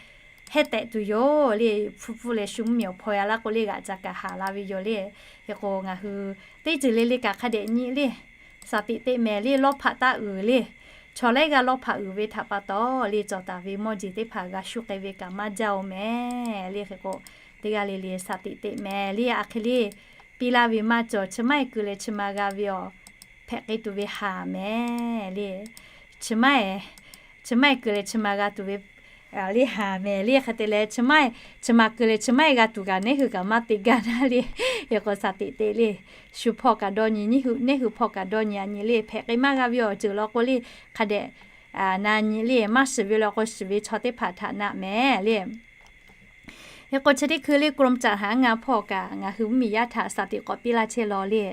hehˉ tehꞈ tuˬ yoˬ le. Hpu pfuhˇ leh shu mvuhˇ miˬ awˬ hpaw-e a laˇ k'o le g'aꞈ ca kaꞈ haˍ la ve yoˬ le. Hk'e k'o ngaˬ hui teˇ ceuˬ le le kaꞈ hk'a dehꞈ nyi le, shaˍ tiꞈ teꞈ mehˍ le, lawˇ hpaꞈ taˇ uiˍ le. Chaw laiˉ g'aˇ lawˇ hpaꞈ uiˍ ve htaꞈ pa taw le cawˬ taˍ ve mawˇ jeˬ teˇ hpaˍ g'a shuˉ k'ai ve kaꞈ maˇ jaˇ-oˬ mehˍ le. Hk'e k'o teˇ g'aˇ le le shaˍ tiꞈ teꞈ mehˍ le, a hk'e le piˇ laˇ ve maˇ cawˬ. Chi maˇ-e keu leh chi ma g'a ve awˬ hpehꞈ k'ai tuˬ ve haˍ mehˍ le. Chi maˇ-e, chi maˇ-e keu leh chi ma g'a tuˬ ve le haˍ mehˍ le. Hk'e te leh chi maˇ-e, chi ma keu leh chi maˇ-e g'a tuˬ kaꞈ neˉ hui kaꞈ maˇ te gaˇ naˉ le. Hk'e k'o shaˍ tiꞈ teꞈ le, shu hpawˇ kaꞈ dawˇ nyi, neˉ hui hpawˇ kaꞈ dawˇ nyi a nyi le. Hpehꞈ k'ai maˇ g'a ve awˬ ceuˬ law k'o le hk'a dehꞈ na nyi le, maˇ shiˍ ve law k'o shiˍ ve chaw teˇ hpaˍ htaꞈ naꞈ mehˍ le. Hk'e k'o chi teˇ hkui le กรมจัดหางาน hpawˇ kaꞈ ngaˬ hui mvuhˇ miˬ yaˇ htaꞈ shaˍ tiꞈ k'awꞈ piˇ laˇ chehˇ law le.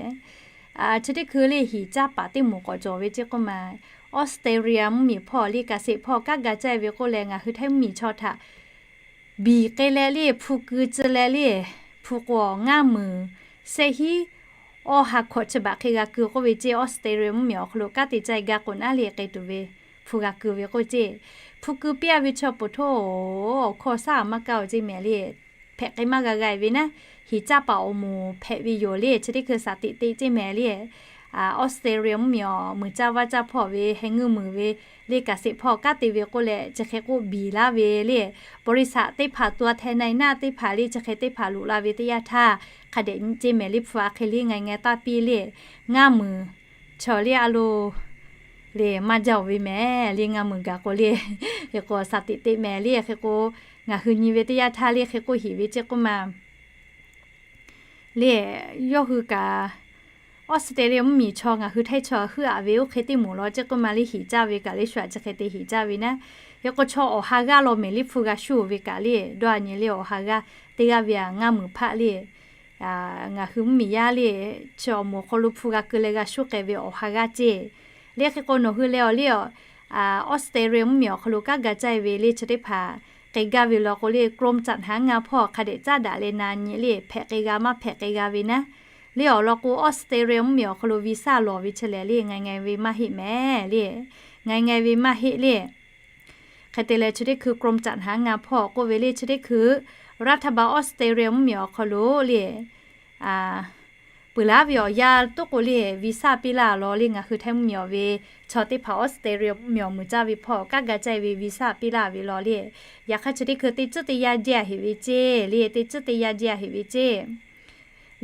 Chi teˇ hkui le hiꞈ caˇ paˍ teˇ moˍ k'awꞈ cawˬ ve ceˇ k'oˆ ma, Australia mvuhˇ miˬ hpawˇ le เกษตร hpawˇ kanˉ ga caˇ ve k'oˆ leh ngaˬ hui Htaiˇ mvuhˇ miˬ chaw htaꞈ biˬ k'ai leh le hpu keu tcuh leh le, hpu k'o ngaˇ meunˍ shehˆ hinˉ awˇ ha hkawꞈ chi baꞈ hk'e g'a keu k'oˆ ve ceˇ. Australia mvuhˇ miˬ awˬ hk'aw lo kanˉ te caˇ-e gaˇ k'o naˉ le k'ai tuˬ ve hpu g'a keu ve k'oˆ ceˇ. Hpu keu piˇ-a ve chaw poˍ htoˇ awˬ hkawˇ shaˉ maˇ kaˇ-oˬ ceˇ mehˍ le. Hpehꞈ k'ai maˇ g'a g'a-e ve naˉ, hiꞈ caˇ paˍ awˬ moˍ hpehꞈ ve yoˬ le. Chi teˇ hkui shaˍ tiꞈ teꞈ ceˇ mehˍ le. Australia mvuhˇ miˬ awˬ muiˬ caˇ vaˇ caˇ hpawˇ ve heh ngeuˇ muiˬ ve le เกษตร hpawˇ kanˉ te ve k'oˆ leh chi hk'e k'oˆ biˬ laˇ ve le. บริษัท teˇ hpaˍ ตัวแทนนายหน้า teˇ hpaˍ le chi hk'e teˇ hpaˍ loꞈ la ve teˇ yanˇ htaˇ hk'a dehꞈ nyi ceˇ mehˍ le hpu a hk'e le ngaˬ ngaˬ taˇ piˇ le, ngaˇ meunˍ chaw le a lo le maˇ jaˇ-oˬ ve mehˍ le. Ngaˇ meunˍ gaˬ k'o le, hk'e k'o shaˍ tiꞈ teꞈ mehˍ le. Hk'e k'o ngaˬ hui nyi ve teˇ yanˇ htaˇ le hk'e k'oˆ hiꞈ ve ceˇ k'oˆ ma le. Yawˇ hui kaꞈ Australia mvuhˇ miˬ chaw ngaˬ hui Htaiˇ chaw heuˆ-a ve oˇ hk'e teˇ moˍ law ceˇ k'oˆ ma le. Hiꞈ caˇ ve kaꞈ le shu aꞈ chi hk'e te hiꞈ caˇ ve naˉ, hk'e k'o chaw awˬ ha g'aˇ law mehˍ le hpu g'a shuˉ-oˬ ve kaꞈ le dawˇ a nyi le. Awˬ ha g'aˇ teˇ g'aˇ ve a ngaˇ meunˍ hpaˆ le, ngaˬ hui mvuhˇ miˬ yaˇ le chi awˬ moˍ hk'aw lo hpu g'a keu leh g'a shuˉ k'ai ve awˬ ha g'aˇ ceˇ le. Hk'e k'o nawˬ hui leh awˬ le Australia mvuhˇ miˬ awˬ hk'aw lo kanˉ ga caˇ-e ve le chi teˇ hpaˍ k'ai gaˇ ve law k'o le กรมจัดหางาน hpawˇ hk'a dehꞈ caˉ daꞈ leh na nyi le hpehꞈ k'ai g'a maˇ hpehꞈ k'ai g'a ve naˉ le. Awˬ lawn k'o Australia mvuhˇ miˬ awˬ hk'aw lo visa lawˬ ve chi lehˬ le ngaˬ ngaˬ ve maˇ heˆ mehˍ le. Ngaˬ ngaˬ ve maˇ heˆ le. Hk'e te leh chi teˇ hkui กรมจัดหางาน hpawˇ k'oˆ ve le chi teˇ hkui รัฐบาล Australia mvuhˇ miˬ awˬ hk'aw lo le peuˬ laˉ ve awˬ yanˇ toˉ k'o le visa piˇ laˇ law le. Ngaˬ hui Htaiˇ mvuhˇ miˬ awˬ ve chaw teˇ hpaˍ Australia mvuhˇ miˬ awˬ muiˬ caˇ ve hpawˇ kanˉ ga caˇ-e ve visa piˇ laˇ ve law le. Yaꞈ hk'aˇ chi teˇ hkui teˇ tcuhˉ teˇ yanˇ jehˇ-a heꞈ ve ceˇ le. Teˇ tcuhˉ teˇ yanˇ jehˇ-a heꞈ ve ceˇ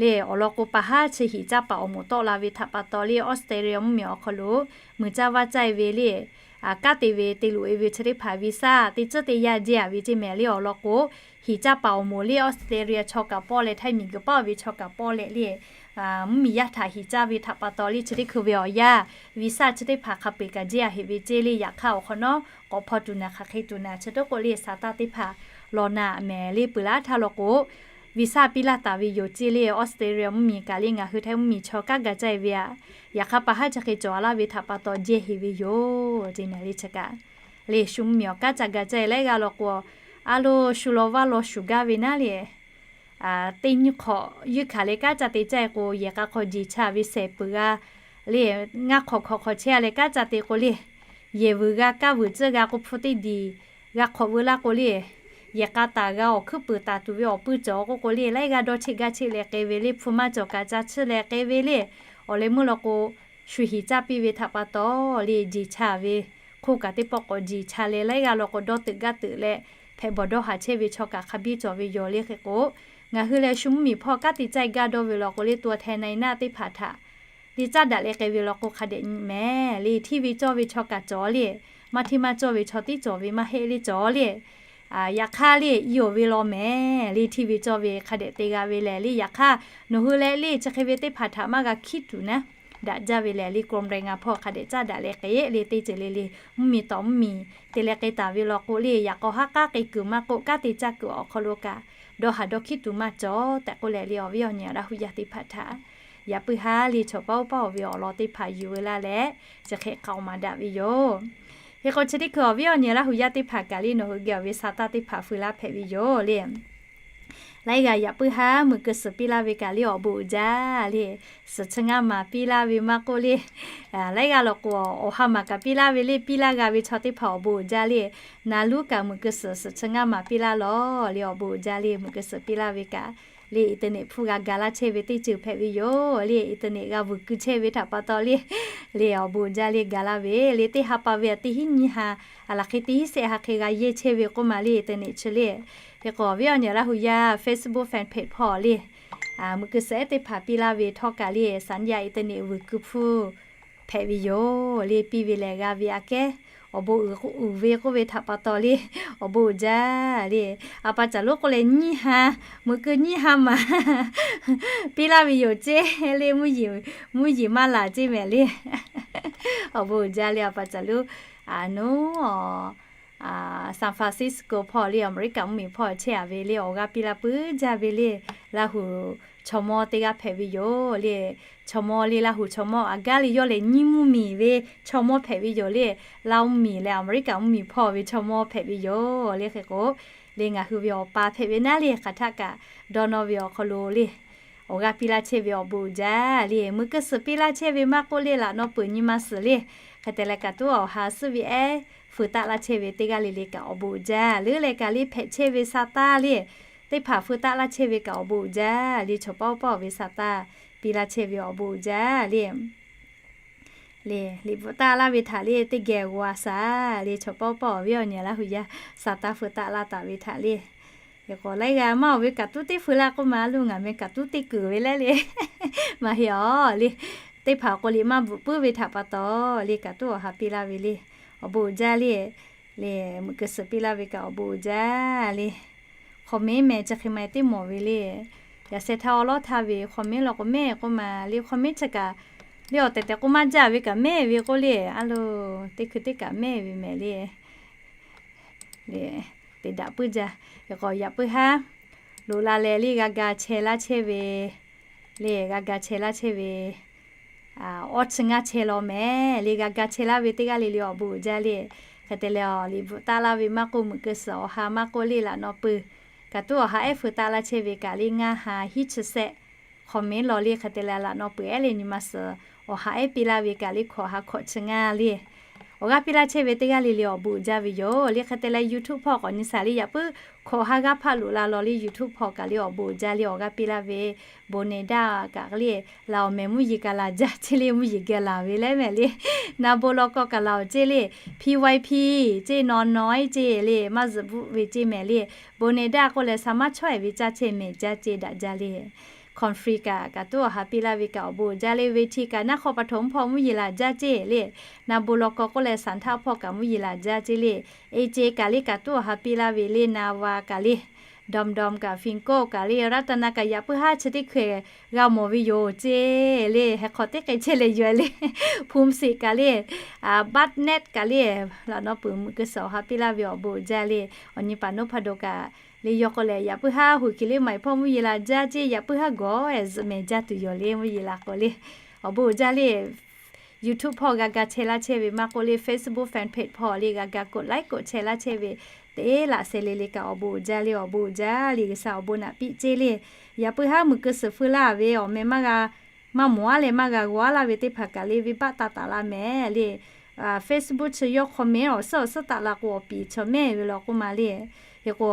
le. Awˬ lawn k'o pa haˉ chi hiꞈ caˇ paˍ awˬ moˍ tawˆ la ve htaꞈ pa taw le Australia mvuhˇ miˬ awˬ hk'aw lo muiˬ caˇ vaˇ caˇ-e ve le, kanˉ te ve te loꞈ-e ve chi teˇ hpaˍ visa teˇ tcuhˉ teˇ yanˇ jehˇ-a ve ceˇ mehˍ le. Awˬ lawn k'o hiꞈ caˇ paˍ awˬ moˍ le Australia chaw kaꞈ pawˇ leh Htaiˇ miˬ guiˬ paˆ ve chaw kaꞈ pawˇ leh le mvuhˇ miˬ yaˇ htaꞈ hiꞈ caˇ ve htaꞈ pa taw le chi teˇ hkui ve awˬ yanˇ visa chi teˇ hpaˍ hk'a peu-eˬ kaꞈ jehˇ-a heꞈ ve ceˇ le. Yaꞈ hk'aˇ awˬ hk'awꞈ nawˉ k'awꞈ hpaw tuˬ naˍ hk'aˬ hk'e tuˬ naˍ chi toˉ k'o le shaˍ taˇ teˇ hpaˍ law naˍ mehˍ le. Peuˬ laˉ htaˇ law k'o visa piˇ laˇ taˍ ve yoˬ ceˇ le. Australia mvuhˇ miˬ kaꞈ le ngaˬ hui Htaiˇ mvuhˇ miˬ chaw kanˉ ga caˇ-e ve aꞈ, yaꞈ hk'aˇ pa haˉ chi hk'e cawˬ-a laˇ ve htaꞈ pa taw jehˇ heꞈ ve yoˬ ceˇ mehˍ le. Chi kaꞈ le shu mvuhˇ miˬ awˬ kanˉ ca ga caˇ-e laiˉ g'aˇ law k'o a lo shu law vaˇ law shuˍ gaˇ ve naˉ le teˇ nyiˇ hk'awꞈ yeunˇ hkanˍ leh kanˉ ca te caˇ-e k'o yehˬ k'a hk'aw jeˬ cha ve shehˍ peuˬ g'a le ngaˇ hk'awꞈ hk'awꞈ hk'awꞈ chehˇ-a leh kanˉ ca te k'o le yehˬ vuiˬ g'a kaˇ vuiˬ tcuhˇ g'a k'o hpu teˇ diˬ g'a hk'awꞈ veu laˇ k'o le yehˬ k'a taˍ g'a awˬ hkuiˉ peuˬ taˍ tuˬ ve awˬ puiˇ cawˬ k'oˆ k'o le laiˉ g'aˇ dawˇ cheˆ gaˇ cheˆ leh k'ai ve le hpu maˇ cawˬ kaꞈ ca chiˇ leh k'ai ve le. Awˬ leh meuˇ law k'o shu hiꞈ caˇ piˇ ve htaꞈ pa taw le jeˬ cha ve hk'oˆ kaꞈ teˇ pawˆ k'awꞈ jiˬ cha leh laiˉ g'aˇ law k'o dawˇ teuꞈ gaˇ teuꞈ leh hpehꞈ bawˬ dawˇ haˍ chehˇ ve chaw kaꞈ hk'a biˇ cawˬ ve yoˬ le. Hk'e k'o, ngaˬ hui leh shu mvuhˇmiˬ hpawˇ kanˉ te caˇ gaˇ dawˇ ve law k'o le, ตัวแทนนายหน้า teˇ hpaˍ htaꞈ le caˇ daꞈ leh k'ai ve law k'o hk'a dehꞈ nyi mehˍ le. Hteˇ ve cawˇ ve chaw kaꞈ cawˬ le. Maˇ hteˇ maˇ cawˇ ve chaw tiˉ cawˬ ve maˇ heˆ le cawˬ le. Yaꞈ hk'aˇ le, i oˬ ve law mehˍ le. Hteˇ ve cawˇ ve hk'a dehꞈ te g'a ve lehˬ le. Yaꞈ hk'aˇ nawˬ hui leh le chi hk'e ve teˇ hpaˍ htaꞈ maˇ g'a hkiˉ tuˬ naˉ, daꞈ jaˇ ve lehˬ le, กรมแรงงาน hpawˇ hk'a dehꞈ caˇ daꞈ leh k'ai le teˇ ceuˬ le le. Mvuhˇmiˬ tawˍ mvuhˇmiˬ te leh k'ai taˍ ve law k'o le, yaꞈ k'aw haˉ k'aˉ k'ai kuiˬ maˇ k'oˆ, kanˉ te caˇ kuiˬ awˬ hk'aw lo kaꞈ dawˇ haˍ dawˇ hkiˉ tuˬ maˇ cawˬ tehꞈ k'oˆ leh le, awˬ viˉ awˬ nyi Laˇ hu yaˇ teˇ hpaˍ htaꞈ yaꞈ puiˉ haˉ le chaw paˉ oˇ paˉ oˬ ve awˬ lawn teˇ hpaˍ yuˬ ve laˇ leh, chi hk'e k'aoˍ maˍ daꞈ ve yoˬ. Hk'e k'o chi teˇ hkui awˬ viˉ awˬ nyi Laˇ hu yaˇ teˇ hpaˍ kaꞈ le nawˬ hui geh awˬ ve sa taˇ teˇ hpaˍ feu laˇ hpehꞈ ve yoˬ le. Laiˉ g'aˇ yaꞈ puiˉ haˉ meuꞈ keu suhˍ piˇ laˇ ve kaꞈ le awˬ bon uiˍ jaˇ le. Suhˍ chi ngaˇ maˍ piˇ laˇ ve maˇ k'oˆ le, laiˉ g'aˇ law k'o awˬ ha maˍ kaꞈ piˇ laˇ ve le, piˇ laˇ g'a ve chaw teˇ hpaˍ awˬ bon uiˍ jaˇ le. Na luˉ kaꞈ meuꞈ keu suhˍ suhˍ chi ngaˇ maˍ piˇ laˇ lawˬ le, awˬ bon uiˍ jaˇ le. Meuꞈ keu suhˍ piˇ laˇ ve kaꞈ le, internet hpfuhˇ g'a ga laˇ chehˇ ve teˇ ceuˬ hpehꞈ ve yoˬ le. Internet g'a vuiˬ keu chehˇ ve htaꞈ pa taw le, le awˬ bon uiˍ jaˇ le ga laˇ ve le. Teˇ ha pa ve a teˇ hinˉ nyiˇ ha, a laˬ hk'e teˇ hinˉ sehˆ ha hk'e g'a yehˇ chehˇ ve k'oˆ ma le, internet chi le. Hk'e k'o awˬ viˉ awˬ nyi Laˇ hu yaˇ Facebook fan page hpawˇ le, meuꞈ keu suhˍ ehˉ teˇ hpaˍ piˇ laˇ ve htawˇ kaꞈ le, สัญญาณ internet vuiˬ keu hpfuhˇ hpehꞈ ve yoˬ le. Piˇ ve lehˬ g'a ve aꞈ kehˉ awˬ bon uiˍ ve k'oˆ ve htaꞈ pa taw le, awˬ bon uiˍ jaˇ le. A pa caˬ lonˉ k'oˆ leh nyiˇ ha, meuꞈ keu nyiˇ ha maˍ piˇ laˇ ve yoˬ ceˇ le. Mvuhˇ yeˬ maˇ laˬ ceˇ mehˍ le. Awˬ bon uiˍ jaˇ le. A pa caˬ lonˉ, a nuˉ, San Francisco hpawˇ le, Aˍmeˍriˆkaꞈ mvuhˇmiˬ hpawˇ chehˇ a ve le, awˬ g'aˇ piˇ laˇ puiˉ jaˇ ve le. Laˇ hu chaw mawˇ teˇ g'aˇ hpehꞈ ve yoˬ le. Chaw mawˇ le, Laˇ hu chaw mawˇ aꞈ gaˇ le yawˇ lehˬ nyiˇ mvuhˇmiˬ ve chaw mawˇ hpehꞈ ve yoˬ le. Laˇ mvuhˇmiˬ leh Aˍmeˍriˆkaꞈ mvuhˇmiˬ hpawˇ ve chaw mawˇ hpehꞈ ve yoˬ le. Hk'e k'o le ngaˬ hui ve awˬ pa hpehꞈ ve naˉ le, hk'aˬ htaˆ kaꞈ dawˇ nawˇ ve awˬ hk'aw lo le awˬ g'aˇ piˇ laˇ chehˇ ve awˬ bon uiˍ jaˇ le. Meuꞈ keu suhˍ piˇ laˇ chehˇ ve maˇ k'oˆ le, laꞈ naw peuˬ nyi ma suhˍ le, hk'e te leh kaꞈ tuˉ awˬ ha suhˆ ve ehˉ feu taˆ laˇ chehˇ ve teˇ g'aˇ le le kaꞈ awˬ bon uiˍ jaˇ. Leuˉ leh kaꞈ le hpehꞈ chehˇ ve sa taˇ le, teˇ hpaˍ feu taˆ laˇ chehˇ ve kaꞈ awˬ bon uiˍ jaˇ le. Chaw paˉ oˇ paˉ oˬ ve sa taˇ piˇ laˇ chehˇ ve awˬ bon uiˍ jaˇ le. Le liꞈ bvuhꞈ taˆ laˇ ve htaꞈ le teˇ geh g'aw a shaˍ le. Chaw paˉ oˇ paˉ awˬ viˉ awˬ nyi Laˇ hu yaˇ sa taˇ feu taˆ laˇ taˍ ve htaꞈ le. Hk'e k'o laiˉ g'aˇ maˇ oˬ ve kaꞈ tuˉ teˇ feu laˇ k'oˆ ma, a lo ngaˬ meh kaꞈ tuˉ teˇ kuiˬ ve leh le, maˇ heˆ aˬ le. Teˇ hpaˍ k'o liꞈ maˇ bvuhꞈ puiˉ ve htaꞈ pa taw le kaꞈ tuˉ awˬ ha piˇ laˇ ve le. Awˬ bon uiˍ jaˇ le. Le meuꞈ keu suhˍ piˇ laˇ ve kaꞈ awˬ bon uiˍ jaˇ le. Hk'awꞈ mehˉ meh chi hk'e ma teˇ mawˬ ve le. Yaꞈ sheh htaˇ awˉ lawˉ htaˇ ve hk'awꞈ mehˉ law k'o mehˉ k'oˆ ma le. Hk'awꞈ mehˉ chi kaꞈ le awˬ tehˬ tehˬ k'oˆ maˇ jaˇ ve kaꞈ mehˉ ve k'oˆ le. A lo teˇ hkui teˇ kaꞈ mehˉ ve mehˍ le. Le te daꞈ puiˉ jaˇ. Hk'e k'o yaꞈ puiˉ haˉ loꞈ la leh le g'a ga chehˇ laˇ chehˇ ve le, g'a ga chehˇ laˇ chehˇ ve awˇ chi ngaˇ chehˇ law mehˍ le. G'a ga chehˇ laˇ ve teˇ g'aˇ le le awˬ bon uiˍ jaˇ le. Hk'e te leh awˬ liꞈ bvuhꞈ taˆ laˇ ve maˇ k'oˆ, meuꞈ keu suhˍ awˬ ha maˇ k'oˆ le, laꞈ naw peuˬ kaꞈ tuˉ awˬ ha ehˉ feu taˆ laˇ chehˇ ve kaꞈ le ngaˇ ha hiˉ chi sehˆ hk'awꞈ mehˉ law le. Hk'e te leh laꞈ naw peuˬ ehˉ le nyi ma suhˍ awˬ ha ehˉ piˇ laˇ ve kaꞈ le hkawꞈ ha hkawꞈ chi ngaˇ le. Awˬ g'aˇ piˇ laˇ chehˇ ve teˇ g'aˇ le le awˬ bon uiˍ jaˇ ve yoˬ le. Hk'e te leh YouTube hpawˇ k'awꞈ nyi shaˍ le, yaꞈ puiˉ hkawꞈ ha g'aˇ hpaˆ loꞈ la law le. YouTube hpawˇ kaꞈ le awˬ bon uiˍ jaˇ le. Awˬ g'aˇ piˇ laˇ ve bon ne daˇ kaꞈ le, laˬ awˬ mehˍ mvuhˇ yeˬ kaꞈ laˬ jaˇ ceˇ le. Mvuhˇ yeˬ geh laˬ ve leh mehˍ le. Na bon law k'aw kaꞈ laˬ awˬ ceˇ le. P Y P ceˇ, naw naw ceˇ le, maˇ zuhꞈ bvuhˆ ve ceˇ mehˍ le. Bon ne daˇ k'oˆ leh sa maˇ chaweh ve caˇ ceˇ mehˍ jaˇ ceˇ daꞈ jaˇ le. Conference kaꞈ kaꞈ tuˉ awˬ ha piˇ laˇ ve kaꞈ awˬ bon uiˍ jaˇ le. เวที kaꞈ naˆ hk'aw pa htaw mvuhˇ hpawˇ mvuhˇ yeˬ laˬ jaˇ ceˇ le. Na bon law k'aw k'oˆ leh sa htaˇ hpawˇ kaꞈ mvuhˇ yeˬ laˬ jaˇ ceˇ le. Eˇ ceˇ kaꞈ le kaꞈ tuˉ awˬ ha piˇ laˇ ve le. Na va kaꞈ le, Dawˇ dawˇ kaꞈ, Fin Kawˆ kaꞈ le, Raˇtaˍnaˆ kaꞈ yaꞈ puiˉ haˉ chi teˇ hkui g'a mawˬ ve yoˬ ceˇ le. Heh hk'aw teˇ k'ai chehˇ leh yoˬ le. Hpu siꞈ kaꞈ le, Baˆ nehˆ kaꞈ le, laꞈ naw peuˬ meuꞈ keu suhˍ awˬ ha piˇ laˇ ve awˬ bon uiˍ jaˇ le. Awˬ nyi paˍ naˉ hpaˇ dawˬ kaꞈ le, yawˇ k'oˆ leh yaꞈ puiˉ haˉ hui hkiˬ le maˍ hpawˇ mvuhˇ yeˬ laˬ jaˇ ceˇ, yaꞈ puiˉ haˉ gawˬ ehˬ zuhꞈ mehˍ jaˇ tuˬ yoˬ le. Mvuhˇ yeˬ laˬ k'o le, awˬ bon uiˍ jaˇ le. YouTube hpawˇ g'a ga chehˇ laˇ chehˇ ve maˇ k'oˆ le, Facebook fan page hpawˇ le g'a ga กดไลค์ กดแชร์ laˇ chehˇ ve teˇ laꞈ sheh le le kaꞈ awˬ bon uiˍ jaˇ le. Awˬ bon uiˍ jaˇ le, G'uiˬsha awˬ bon naꞈ piˇ ceˇ le. Yaꞈ puiˉ haˉ meuꞈ keu suhˍ feu laˇ ve awˬ meh maˇ g'a, maˇ mawˬ aˉ leh maˇ g'a g'aw aˉ laˇ ve teˇ hpaˍ kaꞈ le, venˇbaˆ taˇ taˍ la mehˍ le. Facebook chi yawˇ hk'aw mehˍ awˬ suhˉ awˬ suhˉ taˍ la k'o awˬ piˍ chaw mehˍ ve law k'oˆ ma le. Hk'e k'o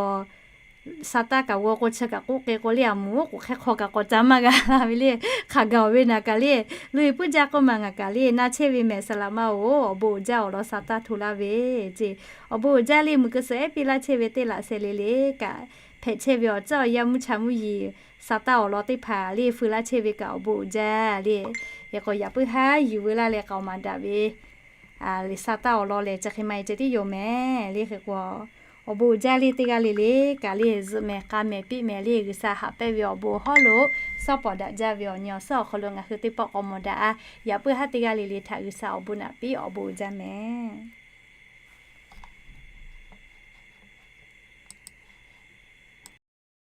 Saˍtanˍ kaꞈ g'aw k'o chi kaꞈ k'oˆ k'e k'o le, a moˍ oˉ k'oˍ hk'e hk'aw kaꞈ k'awꞈ ca maˇ g'a la ve le. Hk'a gaˬ ve naˬ kaꞈ le, loꞈ-e puiˉ jaˇ k'oˆ ma ngaˬ kaꞈ le, na chehˇ ve mehˍ saˍ laꞈ ma-oˬ, awˬ bon uiˍ jaˇ awˬ lawn Saˍtanˍ hto laˇ ve ce. Awˬ bon uiˍ jaˇ le, muiˬ keu suhˍ ehˉ piˇ laˇ chehˇ ve teˇ laꞈ sheh le le kaꞈ, hpehꞈ chehˇ ve awˬ ceuˬ awˬ yanˇ mvuhˇ cha mvuhˇ yeˬ Saˍtanˍ awˬ lawn teˇ hpaˍ le feu laˇ chehˇ ve kaꞈ awˬ bon uiˍ jaˇ le. Hk'e k'o yaꞈ puiˉ haˉ yuˬ veu laˇ leh k'aoˍ maˍ daꞈ ve Saˍtanˍ awˬ lawn lehˬ, chi hk'e ma e ceh tiˉ yoˬ mehˍ le. Hk'e k'o, awˬ bon uiˍ jaˇ le teˇ g'aˇ le le kaꞈ le, zuhꞈ mehˍ k'a mehˍ piˇ mehˍ le, G'uiˬsha haꞈ pehnˇ ve awˬ bon hawˉ lo suhˉ pawˍ daꞈ jaˇ ve awˬ nyi awˬ suhˉ awˬ hk'aw lo ngaˬ hui teˇ pawˆ k'awꞈ mawˬ daꞈ-a. Yaꞈ puiˉ haˉ teˇ g'aˇ le le htaꞈ G'uiˬsha awˬ bon naꞈ piˇ awˬ bon uiˍ jaˇ mehˍ.